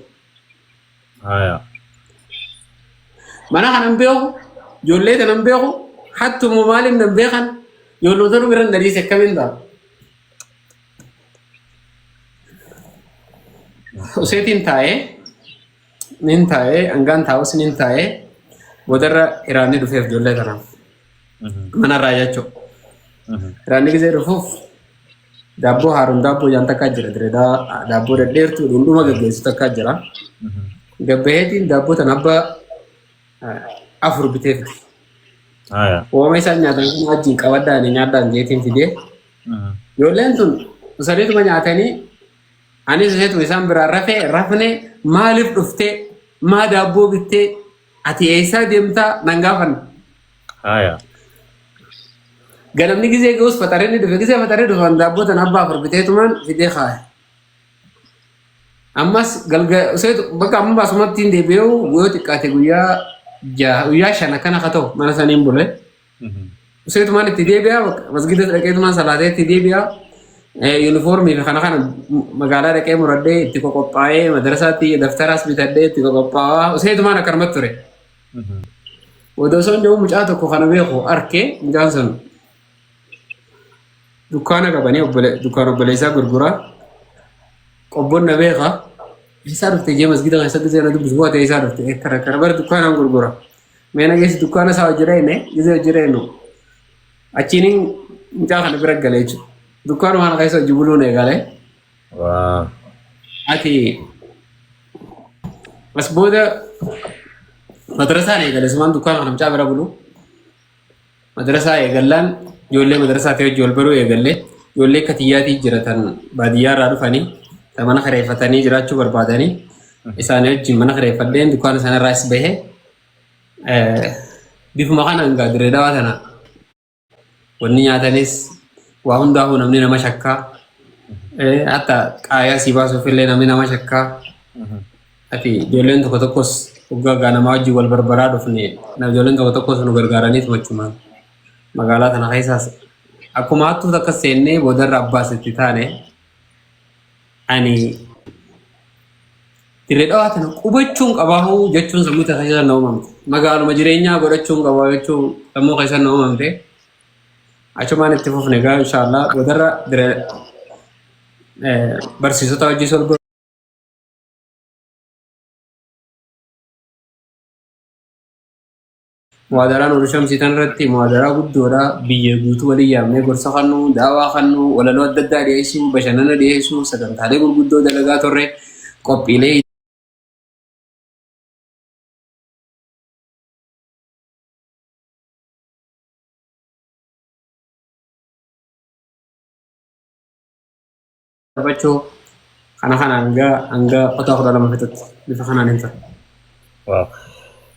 Mana kana hin beeku, ijoollee tana hin beeku, hattumu maaliin na hin beekan, ijoolluma tana bira na dhiise akkamiin ta'a? Useetiin taa'ee, nin taa'ee, hangaan taa'us nin taa'ee, boodarra Iraanni dhufeef ijoollee tanaaf. Manarraa jechuudha. Iraanni gisee dhufuuf daabboo Haaruun daabboo jaan takkaa jira. Direedaa daabboo dhedheertuu dhundhuma gaggeessu takkaa jira. Gabbaheetiin daabboo tana abbaa 4 bitee fide. Uumama isaan nyaatan kun wajjin qabadhaan nyaadhaan jeetiin fidee. Ijoolleen tun sadiituma nyaatanii, anis isheetuma isaan biraa rafee rafne, maaliif dhuftee, maa daabboo bittee, ati eessaa deemtaa nan gaafanna. Ganamni gizee ga'us faxareen ni dhufe, gizee faxaree dhufan daabboo tana abbaa 4 biteetumaan fidee kaa'e. Ammas galga useetu bakka amma baasumatti hin deebi'u, yoo xiqqaate guyyaa 6, guyyaa 5 akkana ka ta'u mana saniin bule. Useetumaan itti deebi'a, masgida dhaqeetumaan salaatee itti deebi'a. Yuunifoormii fi kana kana magaalaa dhaqee muradhee itti qoqophaa'ee, madarasaatti daftaraas bitadhee itti qoqophaa'aa useetumaan akkanumatti ture. Odoo osoo hin jiru mucaa tokko kana beeku arkee, mucaan sun dukkaana qabanii dukkaan obboleessaa gurguraa, qobboon na beeka. Eessaa dhufte jee masgida keessatti seena dubbisu, bu'aa ta'e eessaa dhufte akkana akkana, bara dukkaanaan gurgura. Mee na geessi dukkaana isaa hojii reene, gizee hojii reenu achiin mucaa kana bira gale jechuudha. Dukkaanuma kana keessa hojii buluun eegale. Ati as booda madrasaan eegale, sumaan dukkaana kana mucaa bira bulu. Madrasaa eegallaan ijoollee madrasaa ta'e hojii wal baruu eegalle, ijoollee akka tiyyaatii jiratan baadiyyaa irraa dhufanii kan mana kireeffatanii jiraachuu barbaadanii, isaanii wajjin mana kireeffadheen dukkaana sanarraas bahe. Bifuma kanaan gaa Dirree Dhawaa tana wanni nyaatanis waa hundaafuu namni nama shakkaa, hatta qaayaa sii baasuuf illee namni nama shakkaa. Ati ijoolleen tokko tokkos waggaa gaa namaa wajjin wal barbaraa dhufne, ijoolleen tokko tokkos nu gargaaranii tumachumaan magaalaa tana keessaas akkuma hattuu takka seennee boodarra abbaas itti taane. Ani Dirree Dhawaa tana qubachuun qabaahuu jechuun sammuu keessa na uumamte. Magaaluma jireenyaa godhachuun qabaa jechuun sammuu keessa na uumamte. Achumaan itti fufne gaa inshaallah, boodarra dirree barsiisota hojii sol Muhaadaraa Nuuru Shamsii tan irratti muhaadaraa guddoodha. Biyya guutuu waliin yaamnee gorsa kannu, daawaa kannu, walaloo adda addaa dhiyeessuu, bashannana dhiyeessuu, sagantaalee gurguddoo dalagaa turre, qophiilee taphachuu kana kana hanga kutaa 12 fixutti bifa kanaan hin ture. Waaw.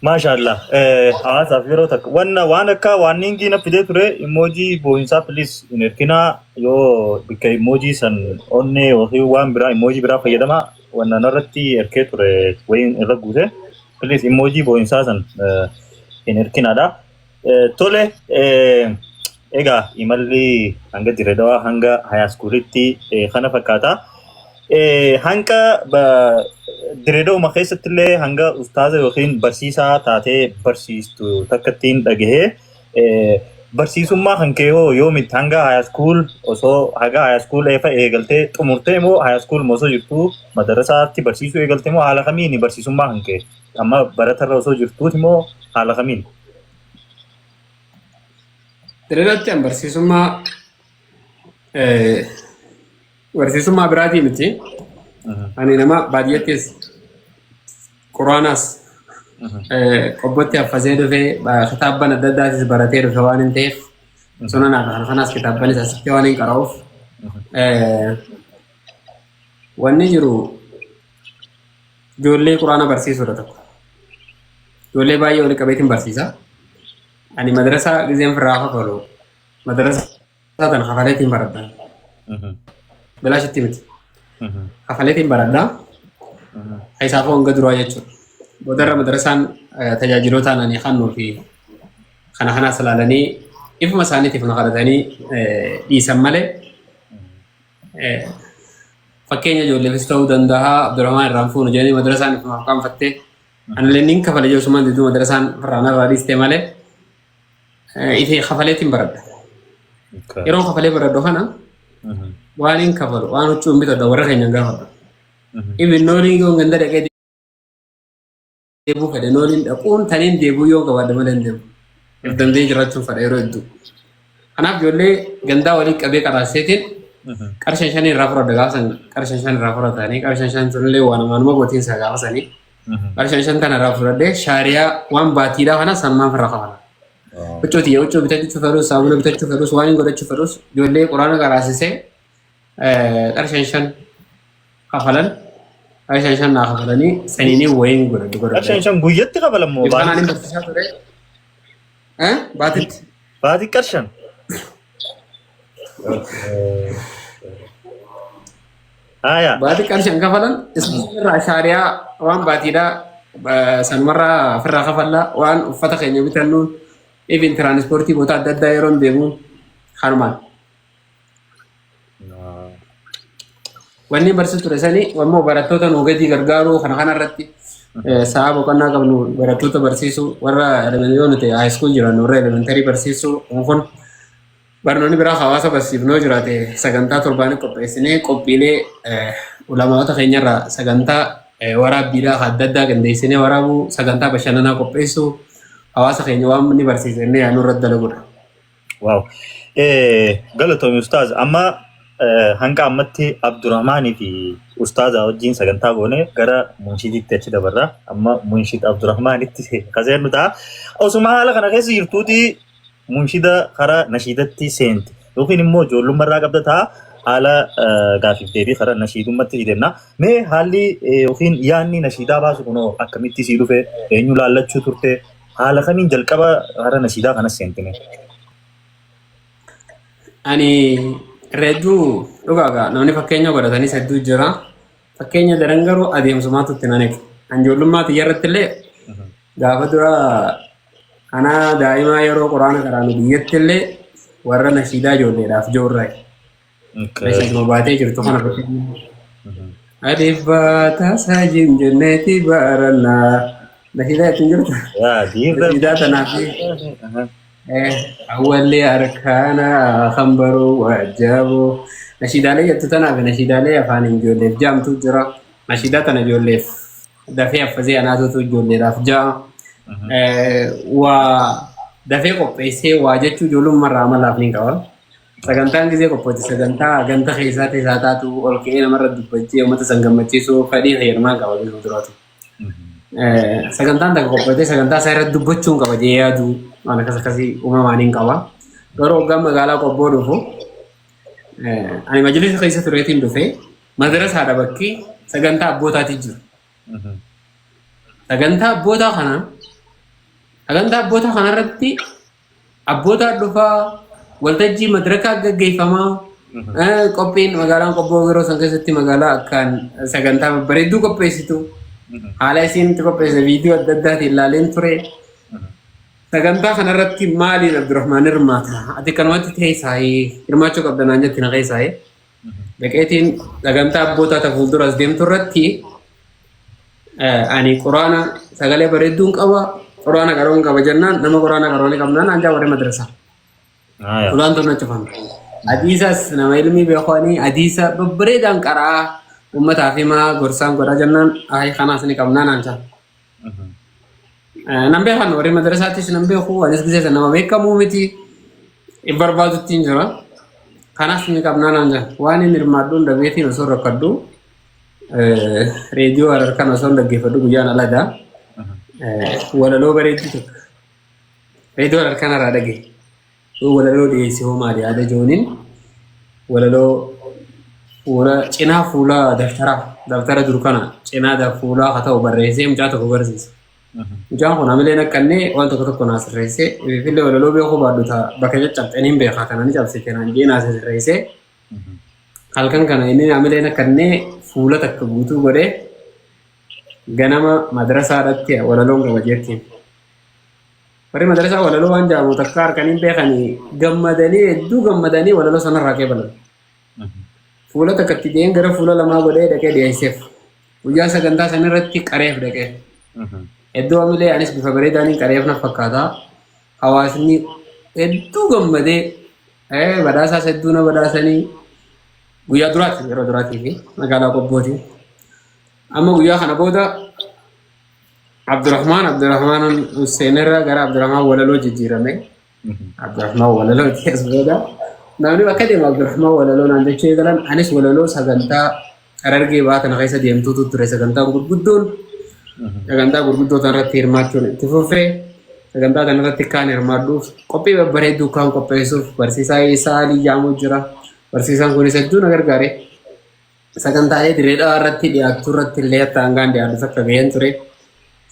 Maashaallah. Hawaasaaf yeroo takka wanna waan akka warning na fidee ture, emoji boo'insaa please hin erginaa. Yoo bikka emoji san onnee yookiin waan biraa, emoji biraa fayyadamaa. Wanna narratti erkee ture wayiin irra guute, please emoji boo'insaa san hin erkinaadha. Tole, egaa imalli hanga Diredawaa hanga high schoolitti kana fakkaata. Hanga Direedawuma keessatti illee hanga ustaaza yookiin barsiisaa taatee barsiistu takkattiin dhagahee, barsiisummaa kan kee hoo yoomitti hanga high school osoo hanga high school eefa eegaltee xumurtee moo high school osoo jirtuu madarasaatti barsiisuu eegaltee moo haala kamiin barsiisummaa kan kee amma baratarra osoo jirtuuti moo haala kamiin? Direedaatti an barsiisummaa biraatii miti. Ani nama baadiyyaattis quraanaas qobbotti haffasee dhufee, kitaabban adda addaatis baratee dhufe waan hin ta'eef, sunanaa fi kana kanaas kitaabbanis asitti waan hin qara'uuf, wanni jiru ijoollee quraana barsiisuudha tokko. Ijoollee baay'ee walitti qabeetiin barsiisa. Ani madrasaa gizeen firraa kafalu madrasaa tana kafaleetiin baradha. Bilaashitti miti. Kafaleetiin baradha. Isaafuu hanga duraa jechuudha. Boodarra madrasaan tajaajiloota ani kannuu fi kana kanaas ilaalanii ifuma isaaniitiif na kadhatanii dhiisan malee, fakkeenya ijoolleefis ta'uu danda'a, Abdurrahmaan irraan fuunu jedhanii madrasaan ifumaaf qaanfattee, anillee nin kafale jechuun diduu madrasaan irraa narraa dhiiste malee, ifee kafaleetiin baradha. Yeroo kafalee baradhu kana waan hin kafalu, waan huccuu hin bitadha, warra keenya hin gaafadhu. Ibin nooliin yoo ganda dhaqee deebuu fedhe, nooliin dhaquun taniin deebuu yoo qabaadhe malee hin deemu. If danda'ee jiraachuun fedha yeroo hedduu. Kanaaf ijoollee gandaa walii qabee qaraaseetiin qarshan shan irraa fudhadha. Gaafa san qarshan shan irraa fudhatanii, qarshan shan sunillee waan waanuma gootiinsa gaafa sanii. Qarshan shan tana irraa fudhadhee shaariyaa waan baatiidhaa kana sammaan irraa kafala. Huccuu tiyya huccuu bitachuu fedhus, saamuna bitachuu fedhus, waan hin godhachuu fedhus, ijoollee quraana qaraasisee qarshan shan kafalan, qarshan shan naa kafalanii saniinii wayiin godhadhu godhadha. Qarshan shan guyyatti kafalan moo Kanaan hin baatii? barsiisaa ture. Baatitti. Baatii qarshan. Haya. Baatii qarshan kafalan, irraa shaariyaa waan baatiidhaa sanumarraa ofirraa kafallaa, waan uffata keenya bitannuun, even tiraanispoortii boota adda addaa yeroo deemuun kanumaan. Wanni barsiisu ture sani ammoo barattoota nuu gadi gargaaruu kana kanarratti sa'a boqonnaa qabnu barattoota barsiisuu, warra yoo nuti high school jiran warra elementary barsiisuu kun, barnoonni biraa hawaasa barsiifnoo jiraate sagantaa torbaanii qopheessinee, qophiilee ulamaawota keenyarraa sagantaa waraabbiidhaa adda addaa qindeessinee waraabuu, sagantaa bashannanaa qopheessuu, hawaasa keenya waan inni barsiise inni yaadnu irratti dalagudha. Wow. Galatoomi ustaaz. Amma hanga ammatti Abdurrahmaanii fi ustaaza wajjin sagantaa goone gara munshidiitti achi dabarra. Amma munshid Abdurrahmaanitti kaseennu ta'a. Osuma haala kana keessa jirtuuti munshida karaa nashiidatti seente. Yookiin immoo ijoollummaa qabda ta'a. Haala gaafiif deebii karaa nashiidummaatti fidenna. Mee haalli yookiin yaadni nashiidaa baasu kunoo akkamitti sii dhufe? Eenyu laallachuu turte? Haala kamiin jalqaba karaa nashiidaa kanas seentine? Ani irra hedduu dhugaagaa namni fakkeenya godhatanis hedduu jira. Fakkeenya daran garuu adeemsumaatu itti nan eega. An ijoollummaa xiyya irratti illee gaafa dura anaa daa'imaa yeroo quraana karaanu biyyatti illee warra nashiidaa ijoolleedhaaf ijoorraa. Nashiiduma baatee jirtu kana fakkeenya. Alif baataa saajin jenneeti baarannaa. Nashiidaa ittiin jirtu. Yaa diirra. Nashiidaa tanaaf awwalli arkaana kan baruu waajjaboo. Nashiidaalee jettu tanaaf nashiidaalee afaan ijoolleef jaamtu jira. Nashiidaa tana ijoolleef dafee affasee anaatutu ijoolleedhaaf ja'a. Waa dafee qopheessee waa jechuu ijoollummaa amalaaf ni qaba. Sagantaan gisee qophooti sagantaa ganda keessaa keessaa taatu ol ka'ee namarra dubbachee uummata san gammachiisuu fedhii fayyadamaa qaba bifa duraatu. Sagantaan takka qophootee sagantaa isaa irratti dubbachuun qaba jee yaadu waan akkas akkasii uumamaan hin qaba. Garuu hoggaan magaalaa qobboo dhufu, ani majlisa keessa tureetiin dhufe, madarasaadha bakki sagantaa abbootaatii jiru. Sagantaa abbootaa kana sagantaa abbootaa kanarratti abbootaa dhufaa, waltajjii madirakaa gaggeeffamaa, qophiin magaalaan Qobboo yeroo san keessatti magaalaa akkaan sagantaa babbareedduu qopheessitu, haala isiin itti qopheesse viidiyoo adda addaatiin ilaaleen ture. Sagantaa kanarratti maaliin Abdurrahmaan hirmaata? Ati kanumatti teessaayee hirmaachuu qabda naan jetti na keessaayee. Dhaqeetiin sagantaa abbootaa ta fuulduras deemtu irratti ani quraana sagalee bareedduun qaba, quraana qaroon qaba jennaan, nama quraana qaroo ni qabnaan anjaa warri madrasaa. Ulaan tun na cufamte. Hadiisas nama ilmii beekanii hadiisa babbareedaan qaraa uummataaf himaa gorsaan godhaa jennaan, ayi kanaas ni qabnaa naan jaa. Nan beekan, warri madrasaattis nan beeku, anis gisee sana nama beekamuu miti barbaadutti hin jira. Kanaas ni qabnaa naan jaa. Waan inni hirmaadhuun dhabeetiin osoo rakkadhu, reediyoo Harar kan osoo hin dhaggeeffadhu guyyaan alagaa walaloo bareedduu tokko reediyoo Harar kanarraa dhagaye. Yoo walaloo dhiyeesse hoo maali yaada jooniin, walaloo fuula cinaa fuula daftaraa, daftara dur kana cinaa fuulaa haa ta'u barreessee mucaa tokko barsiise. Mucaan kun hamileen akkannee waan tokko tokko naa sirreessee, ifillee walaloo beekuu baadhu ta'a, bakka caccabxeen hin beekaa kana ni cabsite naan jee naa sirreessee, halkan kana inni hamileen akkannee fuula takka guutuu godhee ganama madrasaadhaatti walaloon qaba jettiin. Warri madrasaa walaloo waan jedhamu takka harkanii beekanii gammadanii, hedduu gammadanii walaloo sanarraa qeebalan. Fuula takka itti dee'een gara fuula lamaa godhee dhaqee dhiyeesseef. Guyyaa sagantaa sanarratti qareef dhaqee. Hedduu hamilee anis bifa bareedaaniin qareef na fakkaata. Hawaasni hedduu gammadee badhaasaas hedduu na badhaasanii, guyyaa duraati, yeroo duraatii fi magaalaa Qobbooti. Amma guyyaa kana booda Abdurrahmaan Abdurrahmaan Hussein irraa gara Abdurrahmaan Walaloo jijjiirame. Abdurrahmaan Walaloo as booda namni bakka deemu Abdurrahmaan Walaloo naan jechuu eegalan. Anis walaloo sagantaa Harargee Bahaa kana keessa deemtuutu ture, sagantaan gurguddoon, sagantaa gurguddoo tanarratti hirmaachuun itti fufee, sagantaa kanarratti kaan hirmaadhuuf qophii babbareedduu kaan qopheessuuf barsiisaa Isaa Alii Jaamuu jira. Barsiisaan kunis hedduu na gargaare. Sagantaalee Dirree Dhawaa irratti dhiyaachuu irratti illee akka hangaan dhiyaatu takka gaheen ture.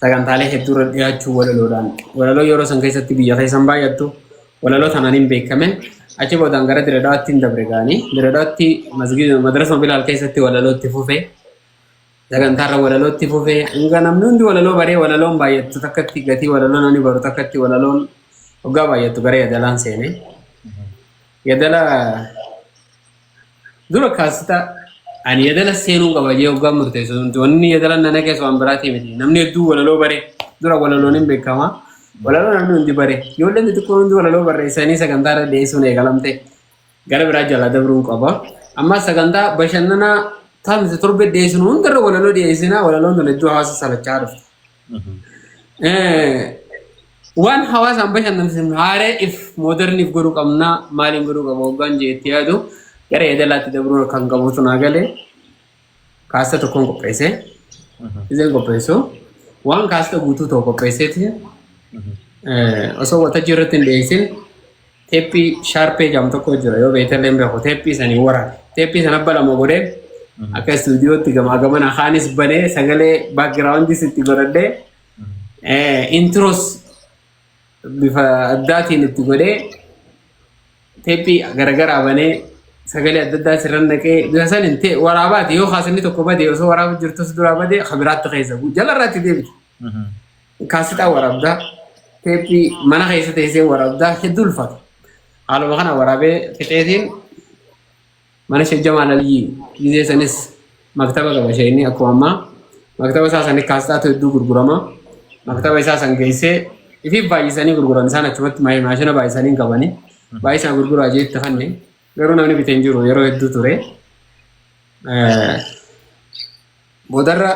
Sagantaalee hedduu irra dhiyaachuu walaloodhaan. Walaloo yeroo san keessatti biyya keessan baay'attu walaloo tanaan hin beekame. Achi boodaan gara Dirree Dhawaatti hin dabre gaanii. Dirree Dhawaatti masgiida madrasa Bilaal keessatti walaloo itti fufe. Sagantaarra walaloo itti fufe. Hanga namni hundi walaloo baree walaloon baay'attu takkatti, gatii walaloo namni baru takkatti, walaloon hoggaa baay'attu gara yadalaan seene. Yadala dura kaasita ani yadala seenuu qaba jee hoggaa murteessu, wanni yadala nana keessa waan biraatii miti. Namni hedduu walaloo bare, dura walaloon hin beekama. Walaloo namni hundi bare, ijoolleen xixiqqoon hundi walaloo barreessanii sagantaa irra dhiyeessuun eegalamte. Gara biraa jalaa dabruun qaba. Amma sagantaa bashannanaa taanse torbe dhiyeessinu hundarra walaloo dhiyeessinaa, walaloon tun hedduu hawaasa salachaa dhufte. Waan hawaasaan bashannansiifnu haaree if moderniif godhuu qabnaa, maaliin godhuu qaba hoggaan jee itti yaadu, gara yadalaatti dabruun kan qabutu naa galee, kaasta tokkoon qopheesse. Izeen qopheessu waan kaasta guutuu ta'u qopheesseeti osoo waltajjii irratti hin dhiyeessin, teeppii shaarpee jedhamu tokko jira, yoo beektallee hin beeku, teeppii sanii waraabe. Teeppii sana abba lama godhee akka istuudiyootti gamaa gamana kaanis banee, sagalee backgroundis itti godhadhee, intros bifa addaatiin itti godhee, teeppii garagaraa banee, sagalee adda addaa sirra naqee, bifa saniin ta'e waraabaati. Yoo kaasinni tokko bade, osoo waraaba jirtus duraa bade, kabiraatti keessa jalarraatti deebite. Kaasixaa waraabdaa, teeppii mana keessa teessee waraabdaa, hedduu ulfaata. Haaluma kana waraabee fixeetiin mana Sheek Jamaal Aliyyi gizee sanis maktaba qaba isheen, akkuma ammaa maktaba isaa sanii kaasixaatu hedduu gurgurama. Maktaba isaa san geessee, ifiif baay'isanii gurguran isaan achumatti, maashina baay'isanii hin qabanii. Baay'isaan gurguraa jeetti fanne, garuu namni bitee hin jiru yeroo hedduu ture. Boodarra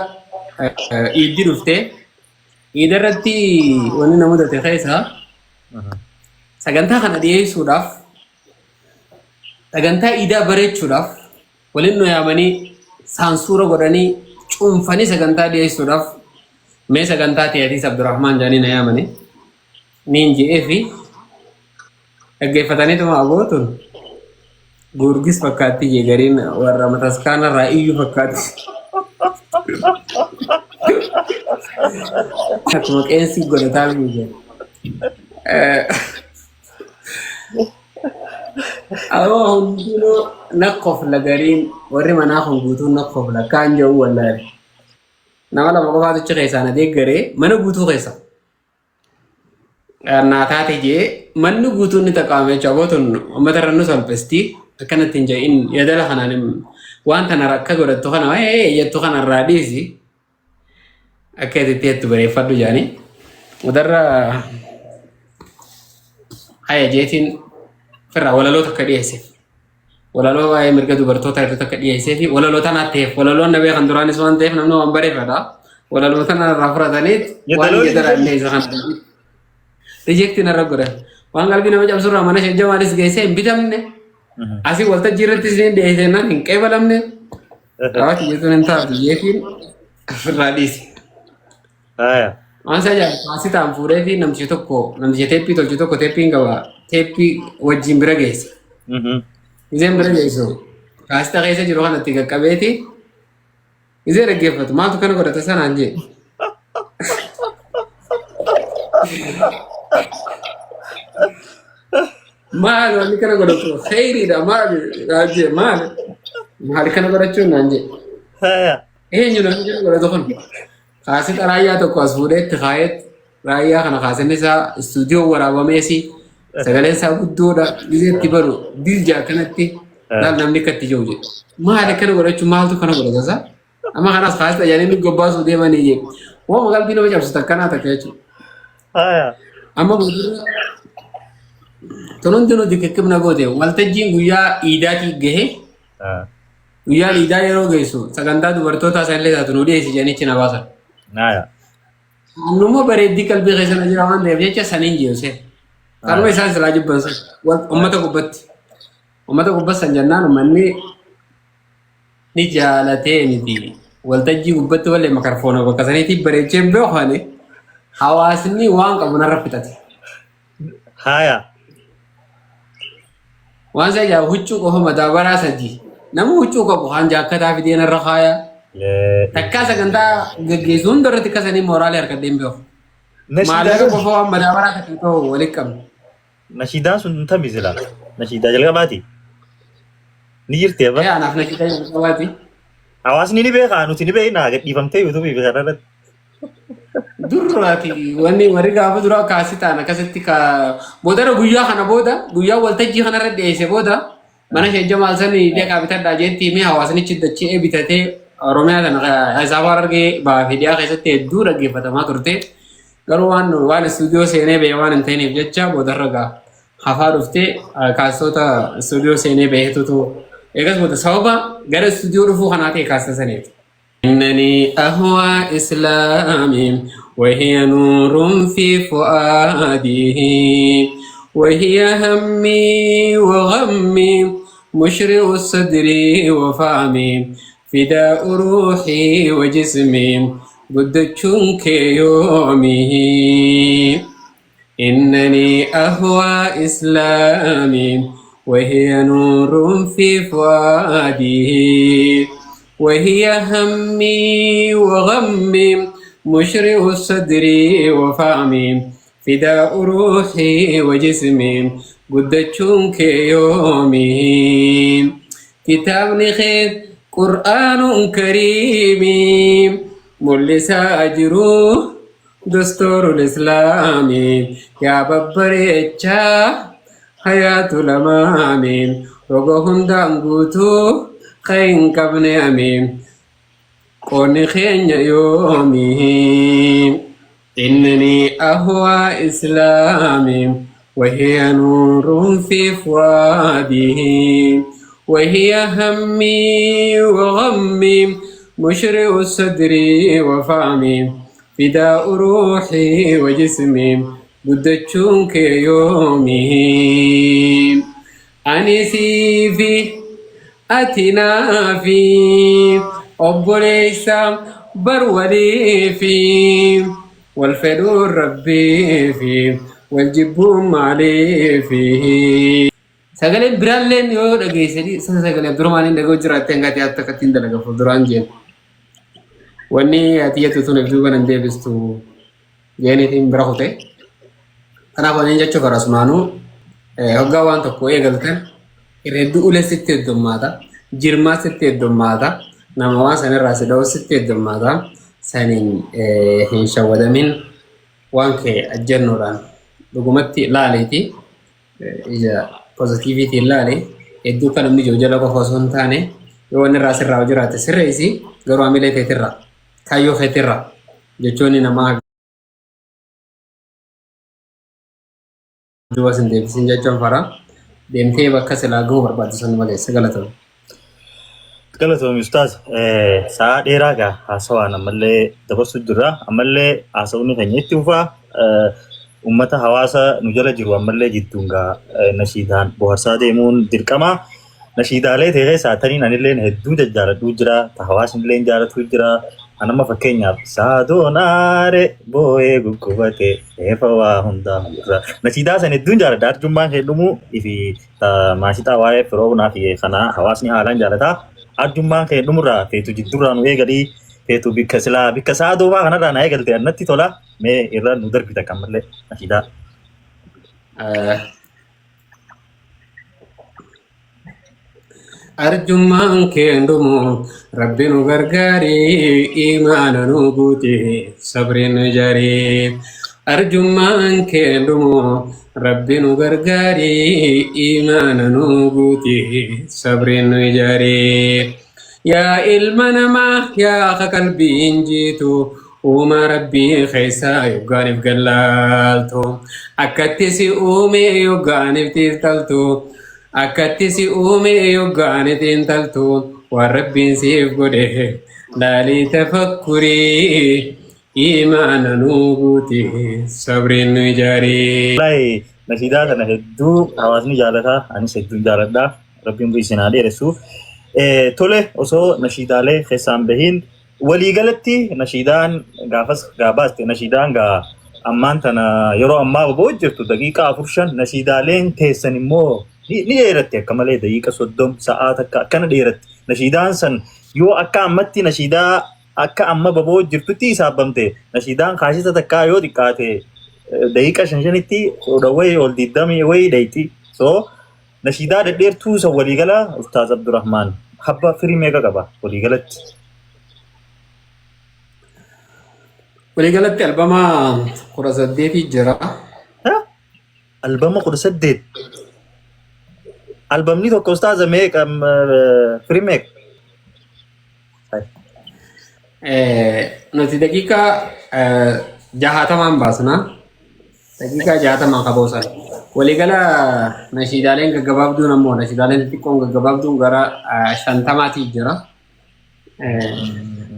iiddi dhuftee, iida irratti wanni na mudate keessa, sagantaa kana dhiyeessuudhaaf, sagantaa iidaa bareechuudhaaf, waliin nu yaamanii saansuura godhanii cuunfanii sagantaa dhiyeessuudhaaf, mee sagantaa ta'eetiis Abdurrahmaan jedhanii na yaamanii, niin je'ee fi dhaggeeffataniituma, abootun Goorgis fakkaatti jee, gariin warra mataskaanarraa iyyuu fakkaatti. Akkuma qeensi godhataa miidhe. Awwa hundinuu na kofla gariin warri manaa kun guutuun na kofla kaan jedhu wallaale. Nama lama qofaatu achi keessaa na deeggaree mana guutuu keessa. Naa taate jee manni guutuun ni taqaame jechuudha. Aboo tun uummata irra nu salphisti akkanatti hin jedhin yadala kanaan waan tana akka godhattu kana ee jettu kana irraa dhiisi akka itti jettu bareeffadhu jedhanii. Mudarra haya jeetiin firraa walaloo takka dhiyeesseef. Walaloo waa'ee mirga dubartootaa irratti akka dhiyeessee fi walaloo tanaa ta'eef walaloon na beekan duraanis waan ta'eef namni waan bareeffadha. Walaloo tana irraa fudhataniit waan Yeedaloo jedhan illee isa kana rijeektii narra godhan. Waan qalbii nama cabsurraa mana shajja maalis geessee hin bitamne. Asii waltajjii irrattis ni dhiyeessee naan hin qeebalamne. Raawwati jechuun hin taatu jeetiin ofirraa dhiise. Haya. Waan isa ajaa'ibu kaasitaan fuudhee fi namtichi tokko namticha teeppii tolchu tokko teeppiin qaba teeppii wajjin bira geesse. Gizeen bira geessu kaasita keessa jiru kanatti qaqqabeeti gizee dhaggeeffatu maaltu kana godhata sanaan jee. Maali wanni kana godhatu kheyriidha maali naan jee maali maali kana godhachuun naan jee. Haya. Eenyu namni kana godhatu kun? Kaasita raayyaa tokko as fuudhee itti kaayeet raayyaa kana kaasinni isaa istuudiyoo waraabameesi sagaleen isaa guddoodha gizee itti baru dilja akkanatti laal namni akka itti jiru jedhe. Maali akkana godhachuu maaltu kana godhata isaa? Amma kanas kaasita jedhanii nu gobbaasuu deemanii jedhe. Waama qalbii nama cabsitu akkanaa takka jechuudha. Haya. Amma boodarra tun hundinuu dikikkibna goote waltajjiin guyyaa iidaatii gahe Guyyaan iidaa yeroo geessu sagantaa dubartootaa sanillee taatu nu dhiyeessi jedhanichi na baasan. Naaya. Annummoo bareeddii qalbii keessa na jira waan ta'eef jecha saniin jeesee. Kanuma isaan silaa jibban sun uummata gubbatti. Uummata gubbatti san jennaan uummanni ni jaalatee miti. Waltajjii gubbatti wallee makarfoona bakka saniitti bareechee beekani hawaasni waan qabu narra fixate. Haaya. Waan isa ajaa'ibu huccuu qofa madaabaraa sadii. Nama huccuu qabu kaan jaakkataa fidee narra kaaya. Takkaa sagantaa gaggeessu hunda irratti kasanii mooraalee harkadhee hin beeku. Maallaqa qofa waan madaabaraa takka ta'u walitti qabne. Nashiidaan sun tami sila. Nashiidaa jalqabaati. Ni jirti abba. Ee anaaf nashiidaa jalqabaati. Hawaasni ni beekaa nuti ni beeknaa gadhiifamtee yuutuubii fi kana irratti. Durraati wanni warri gaafa duraa kaasii ta'an akkasitti ka boodara guyyaa kana booda guyyaa waltajjii kanarra dhiyeesse booda mana ishee jamaal sanii deeqaa bitadhaa jeetti himee hawaasnichi dachee bitatee Oromiyaa tana isaaf argee ba'aa fi dhiyaa keessatti hedduu dhaggeeffatamaa turte. Garuu waan waan istuudiyoo seenee ba'e waan hin ta'iniif jecha boodarra gaa hafaa dhuftee kaastoota istuudiyoo seenee ba'eetutu eegas booda sababa gara istuudiyoo dhufuu kanaa ta'e kaasta saniiti. إنني أهوى إسلامي وهي نور في فؤادي وهي همي وغمي مشرع الصدر وفهمي فداء روحي وجسمي قدتشنك يومي إنني أهوى إسلامي وهي نور في فؤادي وهي همي وغمي مشرع الصدر وفهمي فداء روحي وجسمي قدتشنك يومي كتابني خير قرآن كريم ملسا أجروه دستور الإسلام يا ببريتشا حياة الأمام رغهم دانغوتو خين كبن أمين قون خين يومي إنني أهوى إسلامي وهي نور في فؤاده وهي همي وغمي مشرع الصدر وفهمي فداء روحي وجسمي قدتشنك يومي أني سيفي أتنا في أبوليسا برولي في والفدو ربي في والجب علي فيه Sagalee biraalleen yoo dhageessanii sagalee Abdurrahmaaniin dhaga'u jiraattee hanga ati akka ittiin dalaga fuulduraan jeen. Wanni ati jettu tun if duuba nan deebistu jeeniitiin bira kute. Kanaaf wanni jechuuf arasumaanuu hoggaa waan tokko eegaltan irra hedduu ulee sitti heddummaata, jirmaa sitti heddummaata, nama waan sanirraa si dha'u sitti heddummaata. Saniin hin shawwadamin waan kee ajjannoodhaan dhugumatti laaliiti ija pozitiiviitiin laali hedduu kan namni jiru jala qofa osoo hin taane yoo wanni irraa sirraa jiraate sirreessi garuu hamilee teetirraa kaayyoo keetirraa jechoonni namaa duuba sin deebisin jechuun fara deemtee bakka silaa gahuu barbaaddu san malee galatoomi. Galatoomi ustaaz. Sa'a dheeraa gaa haasawaan ammallee dabarsuu jirra. Ammallee haasawni keenya itti fufaa. Uummata hawaasa nu jala jiru ammallee jidduun gaa nashiidaan bohaarsaa deemuun dirqama. Nashiidaalee ta'e keessaa taniin anillee hedduu jajjaaladhuu jira. Ta hawaasni illee jaalatuu jira. Anamma fakkeenyaaf saadonaare boo'ee guggubate eefa waa hundaa irra. Nashiidaa san hedduun jaaladha. Arjummaan heddumuu fi maashitaa waa'ee firoonaa fi kanaa hawaasni haalaan jaalataa. Arjummaan kee dhumurraa feetu jiddurraa nu eegalii feetu bikka silaa bikka saadoo fa'aa kanarraa na eegalte annatti tola mee irra nu darbita kammallee nashiidaa. Arjummaan kee dhumu rabbi nu gargaarii imaana nu guute sabri nu jarii. Arjummaan kee dhumu rabbi nu gargaarii imaana nu guute sabri nu jarii. Yaa ilma namaa yaa akka qalbiin jiitu uumaa rabbii keessaa yoggaaniif gallaaltu akkatti si uume yoggaaniif xiinxaltu akkatti si uume yoggaaniif xiinxaltu waan rabbiin siif godhe laalii tafakkurii imaana nuu guute sabriin nu ijaarii. Wallahi nashiidaa kana hedduu hawaasni jaalataa anis hedduun jaaladha. Rabbiin isin haa dheeressu. Tole osoo nashiidaalee keessaan bahiin waliigalatti nashiidaan gaafas gaa baaste nashiidaan gaa ammaan tana yeroo ammaa boba'u jirtu daqiiqaa 4-5 nashiidaaleen teessan immoo ni dheeratti akka malee daqiiqa 30 sa'aa takka akkana dheeratti. Nashiidaan san yoo akka ammatti nashiidaa akka amma boba'u jirtutti hisaabamte nashiidaan kaasisa takkaa yoo xiqqaate daqiiqa 5-5tti 10 wayii ol 20 wayii dheeyti. So nashiidaa dhedheertuu san waliigala Ustaaz Abdurrahmaan habba firii meeqa qaba waliigalatti? Waliigalatti albama 18 jira. Albama 18. Albamni tokko ustaaza meeqa firii meeqa? Nuti daqiiqaa 60n baasna. Daqiiqaa 60n qaboosan. Waliigala nashiidaaleen gaggabaabduun ammoo nashiidaaleen xixiqqoon gaggabaabduun gara 50tii jira.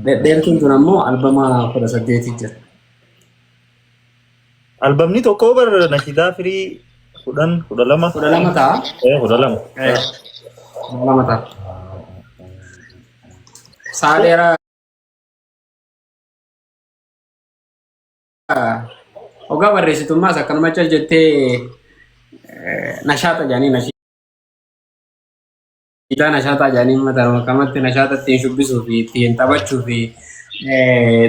Dhedheertuun tun ammoo albama 18 jira. Albamni tokko bar nashiidaa firii 10 12. 12 ta'a. 12. 12 ta'a. Sa'a dheeraa hoggaa barreessitummaas akkanuma cal jettee nashaata jedhanii nashiidaa nashaataa jedhanii mataa akkamatti nashaata ittiin shubbisuu fi ittiin taphachuu fi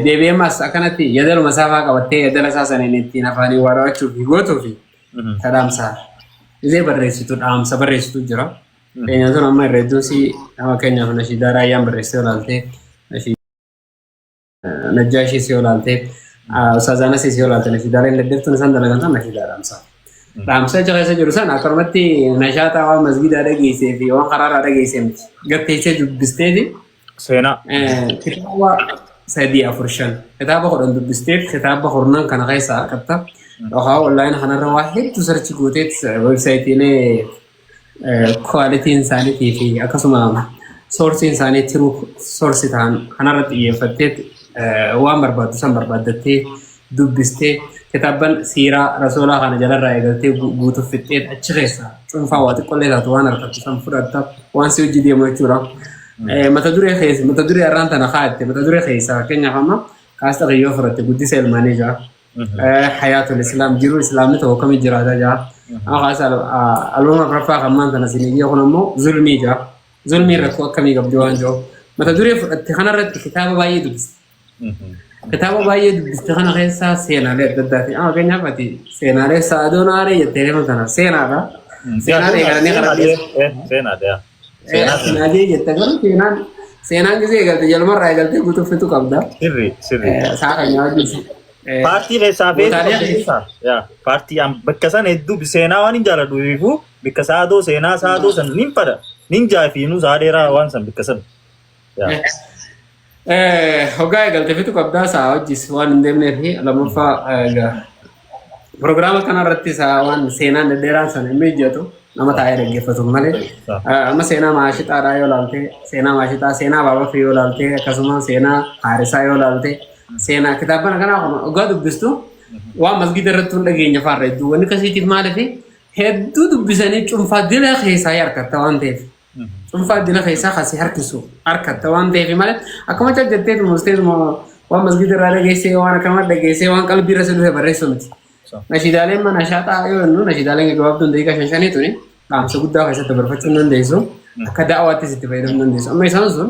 deebi'eemas akkanatti yadaluma isaa fa'aa qabattee yadala isaa saniin ittiin afaanii waa dhawachuu fi gootuu fi dhaamsa isee barreessitu dhaamsa barreessitu jira. Keenyaan sun amma irra hedduun si nama keenyaaf nashiidaa raayyaan barreessitee olaaltee Najjaashii si olaaltee Ustaazaanas si olaalte nashiidaaleen deddeebtuun isaan dalagan sun nashiidaa dhaamsa. Dhaamsa achi keessa jiru sana akkanumatti nashaataa waan masgiidaa dhageessee fi waan karaarraa dhageessee miti. Gatteessee dubbisteeti Seenaa. Kitaaba 3 4 5 kitaaba 10 dubbisteet kitaaba kurnan kana keessaa argatta. Yookaan onlaayina kanarra waa hedduu sarchi gooteet weebsaayitiilee kwaalitiin isaaniitii fi akkasuma soorsiin isaanii tiruu soorsi ta'an kanarra xiyyeeffatteet waan barbaaddu san barbaaddattee dubbistee kitaabban siiraa rasuulaa kana jalarraa eegaltee guutuuf fixxeet achi keessa cuunfaa waa xiqqollee taatu waan argattu san fudhatta waan si hojii deemu jechuudha. Mata duree keessa mata duree har'aan tana kaa'atte mata duree keessa fakkeenyaaf amma kaasta kiyyoo fudhatte guddisa ilmaanii jira. Hayaatul Islaam jiruu Islaamni tokko akkamii jiraata jira. Amma kaasa albama afuraffaa kan maan tana sinii kun ammoo zulmii jira. Zulmiin rakkoo akkamii qabdi waan jiru. Mata duree fudhatte kanarratti kitaaba baay'ee dubbiste. Kitaaba baay'ee dubbiste kana keessaa seenaalee adda addaati. Amma fakkeenyaaf ati seenaalee Saadoon Aaree jettee deeman sana seenaadha. Seenaan eegalanii kana keessa. Seenaadha. Yaa. Seenaa. Seenaalee jette garuu seenaan gisee eegalte jalumarraa eegaltee guutuuf fitu qabda. Sirri sirri. Isaa kan nyaachuu. Paartii keessaa feetu Gootaalee qabda. Yaa paartii an bakka san hedduu seenaa waan hin jaaladhu ifu bakka Saadoo seenaa Saadoo san nin fadha nin jaafiinuu saa dheeraa waan san bakka san. Yaa. Hoggaa eegalte fitu qabdaa isaa hojis waan hin deemnee fi lammaffaa egaa piroogiraama kanarratti isaa waan seenaan dhedheeraan sana hin mijatu nama taa'ee dhaggeeffatu malee. Amma seenaa maashixaadhaa yoo ilaalte, seenaa maashixaa, seenaa baabafii yoo ilaalte, akkasuma seenaa haarisaa yoo ilaalte, seenaa kitaabban kanaa kun hoggaa dubbistu waan masgida irratti hin dhageenya faarra hedduu wanni akkasiitiif maaliif hedduu dubbisanii cuunfaa dila keessaa harkatta waan ta'eef. Cuunfaa dila keessaa kasii harkisu harkatta waan ta'eef malee akkuma jettee mustee waan masgida irraa dhageessee, waan akkama dhageessee, waan qalbii irra si dhufe barreessuu miti. Nashiidaaleen mana shaaxaa yoo jennu, nashiidaaleen gaggabaabduun daqiiqaa shan shanii tuni dhaamsa guddaa keessatti dabarfachuu hin dandeessu. Akka da'awaattis itti fayyadamuu dandeessu. Amma isaan sun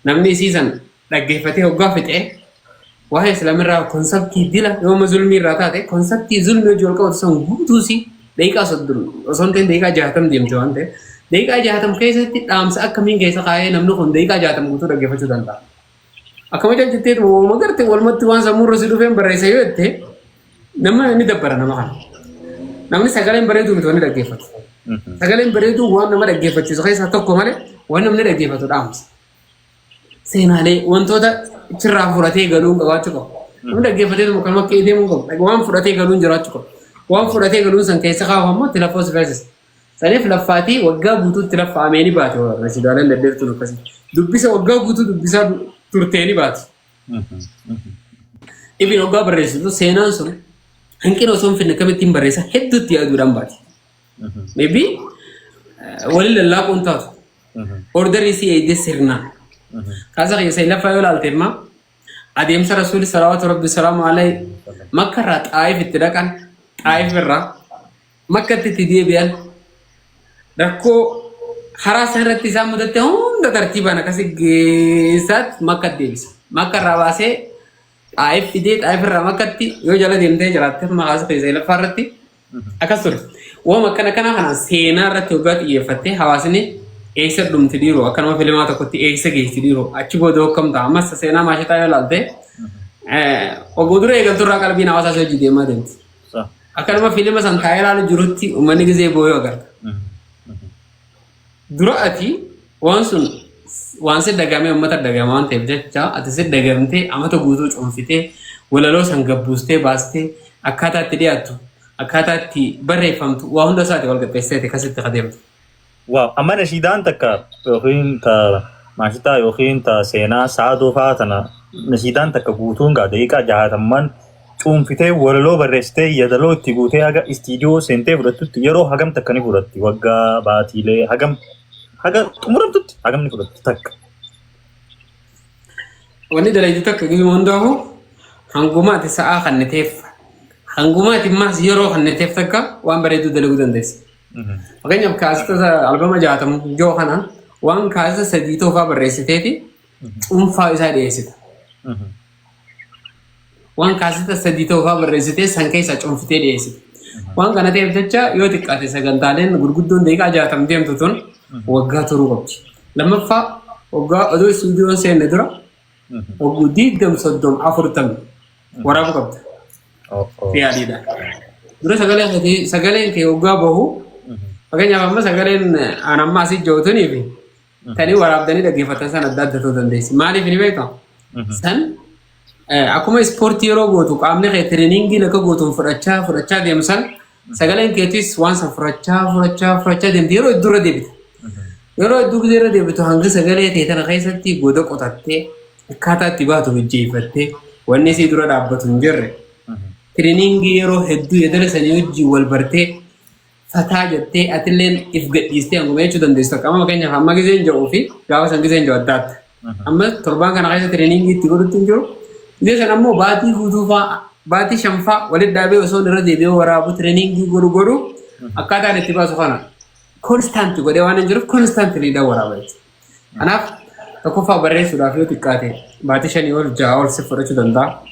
namni isiisan dhaggeeffatee hoggaa fixee waa'ee islaamirraa concept dila yooma zulmii irraa taate, concept zulmii hojii wal qabatu san guutuusi daqiiqaa 30 osoo hin ta'in daqiiqaa 60 deemte waan ta'eef, daqiiqaa 60 keessatti dhaamsa akkamiin keessa kaa'ee namni kun daqiiqaa 60 guutuu dhaggeeffachuu danda'a. Akkuma jaljettee uumama garte walumatti waan sammuurra si dhufeen barreessa yoo jette, nama ni dabbara nama kana. Namni sagaleen bareedu miti wanni dhaggeeffatu. Sagaleen bareedu waan nama dhaggeeffachiisu keessaa tokko malee waan namni dhaggeeffatu dhaamsa. Seenaalee wantoota achirraa fudhatee galuun qabaachuu qabu. Namni dhaggeeffatee kanuma akka deemuu qabu. Waan fudhatee galuun jiraachuu qabu. Waan fudhatee galuun san keessa kaafamu ammoo itti laffoo si feesisa. Saniif laffaatii waggaa guutuu itti laffaamee ni baate nashiidaaleen deddeertuun akkasii. Dubbisa waggaa guutuu dubbisaa turtee ni baate. Ibin waggaa barreessitu seenaan sun hanqina osoo hin finne akkamittiin barreessa hedduutti yaaduudhaan baate. Maybe waliin lallaaquun taatu. Orderii si eegdee sirnaan. Kaasa keessa laffaa yoo ilaalte immoo adeemsa Rasuulli salawaatu rabbi salaamu alayhi Makka irraa Xaayif itti dhaqan, Xaayif irraa Makkatti itti deebi'an, rakkoo karaa isaan irratti isaan mudatte hunda tartiibaan akkasii geessaatti Makkatti deebisa. Makka irraa baasee Xaayif fidee, Xaayif irraa Makkatti yoo jala deemtee jiraatte maqaa keessa laffaa irratti akkas ture. Waan akkana kana kanaan seenaa irratti hoggaa xiyyeeffattee hawaasni eessa dhumti dhiiroo, akkanuma filimaa tokkotti eessa geessi dhiiroo, achi booda hokkam ta'a. Ammas seenaa maashataa yoo ilaalte oguu dura eegaltu irraa qalbiin hawaasaa hojii deemaa deemti. Akkanuma filima san taa'ee ilaalu jirutti uummanni gizee booyoo agarta. Dura ati waan sun waan si dagamee uummata dagama waan ta'eef jecha ati si dagamtee amata guutuu cuunfitee walaloo san gabbuustee baastee akkaataa itti dhiyaattu, akkaataa itti barreeffamtu, waa hunda isaati wal qixxeessiteeti akkasitti adeemtu. Waaw, amma nashiidaan takka yookiin ta maashitaa yookiin ta seenaa Saadoo fa'aa tana nashiidaan takka guutuun gaa daqiiqaa 60n cuunfitee, walaloo barreessitee, yadaloo itti guutee haga istiidiyoo seentee fudhattutti yeroo hagam takka ni fudhatti? Waggaa, baatiilee hagam, haga xumuramtutti hagam ni fudhatti takka? Wanni dalaytu takka gizuma hundaa'u hanguma ati sa'aa kanniteef, hanguma ati maas yeroo kanniteef takka waan bareedduu dalaguu dandeessa. Fakkeenyaaf kaasita albama 60 joo kana waan kaasita sadii toofaa barreessiteeti cuunfaa isaa dhiyeessita. Waan kaasita sadii toofaa barreessitee san keessaa cuunfitee dhiyeessita. Waan kana ta'eef jecha yoo xiqqaate sagantaaleen gurguddoon daqiiqaa 60 deemtu tun waggaa turuu qabdi. Lammaffaa waggaa odoo istuudiyoon seenne dura wagguu 20, 30, 40 waraabuu qabda. Yaadiidha. Dura sagaleen kee waggaa bahu, fakkeenyaaf amma sagaleen aan amma asii jootunii fi tanii waraabdanii dhaggeeffatan san adda adda ta'uu dandeessi. Maaliif ni beektaa? San akkuma ispoortii yeroo gootu qaamni kee training akka gootuun fudhachaa fudhachaa deemu san sagaleen keetis waan san fudhachaa fudhachaa fudhachaa deemti yeroo hedduu irra deebita. Yeroo hedduu gisee irra deebitu hanga sagalee ta'e tana keessatti goda qotattee akkaataa itti baatu mijjeeffattee wanni isii dura dhaabbatu hin jirre. Training yeroo hedduu yeedala sanii wajjin wal bartee fataa jettee atilleen if gadhiistee hanguma jechuu dandeessu. Akka amma fakkeenyaaf amma giseen jedhuu fi gaafa san giseen jedhu adda adda. Amma torbaan kana keessa training itti godhutti hin jiru. Gisee san ammoo baatii guutuu fa'aa, baatii 5 fa'aa walitti dhaabee osoo irra deebi'ee waraabu, training godhu godhu akkaataan itti baasu kana constant godhee waan hin jiruuf constantly dha waraaba jechuudha. Kanaaf tokkoffaa barreessuudhaaf yoo xiqqaate Baatii 5 ol 6 ol si fudhachuu danda'a.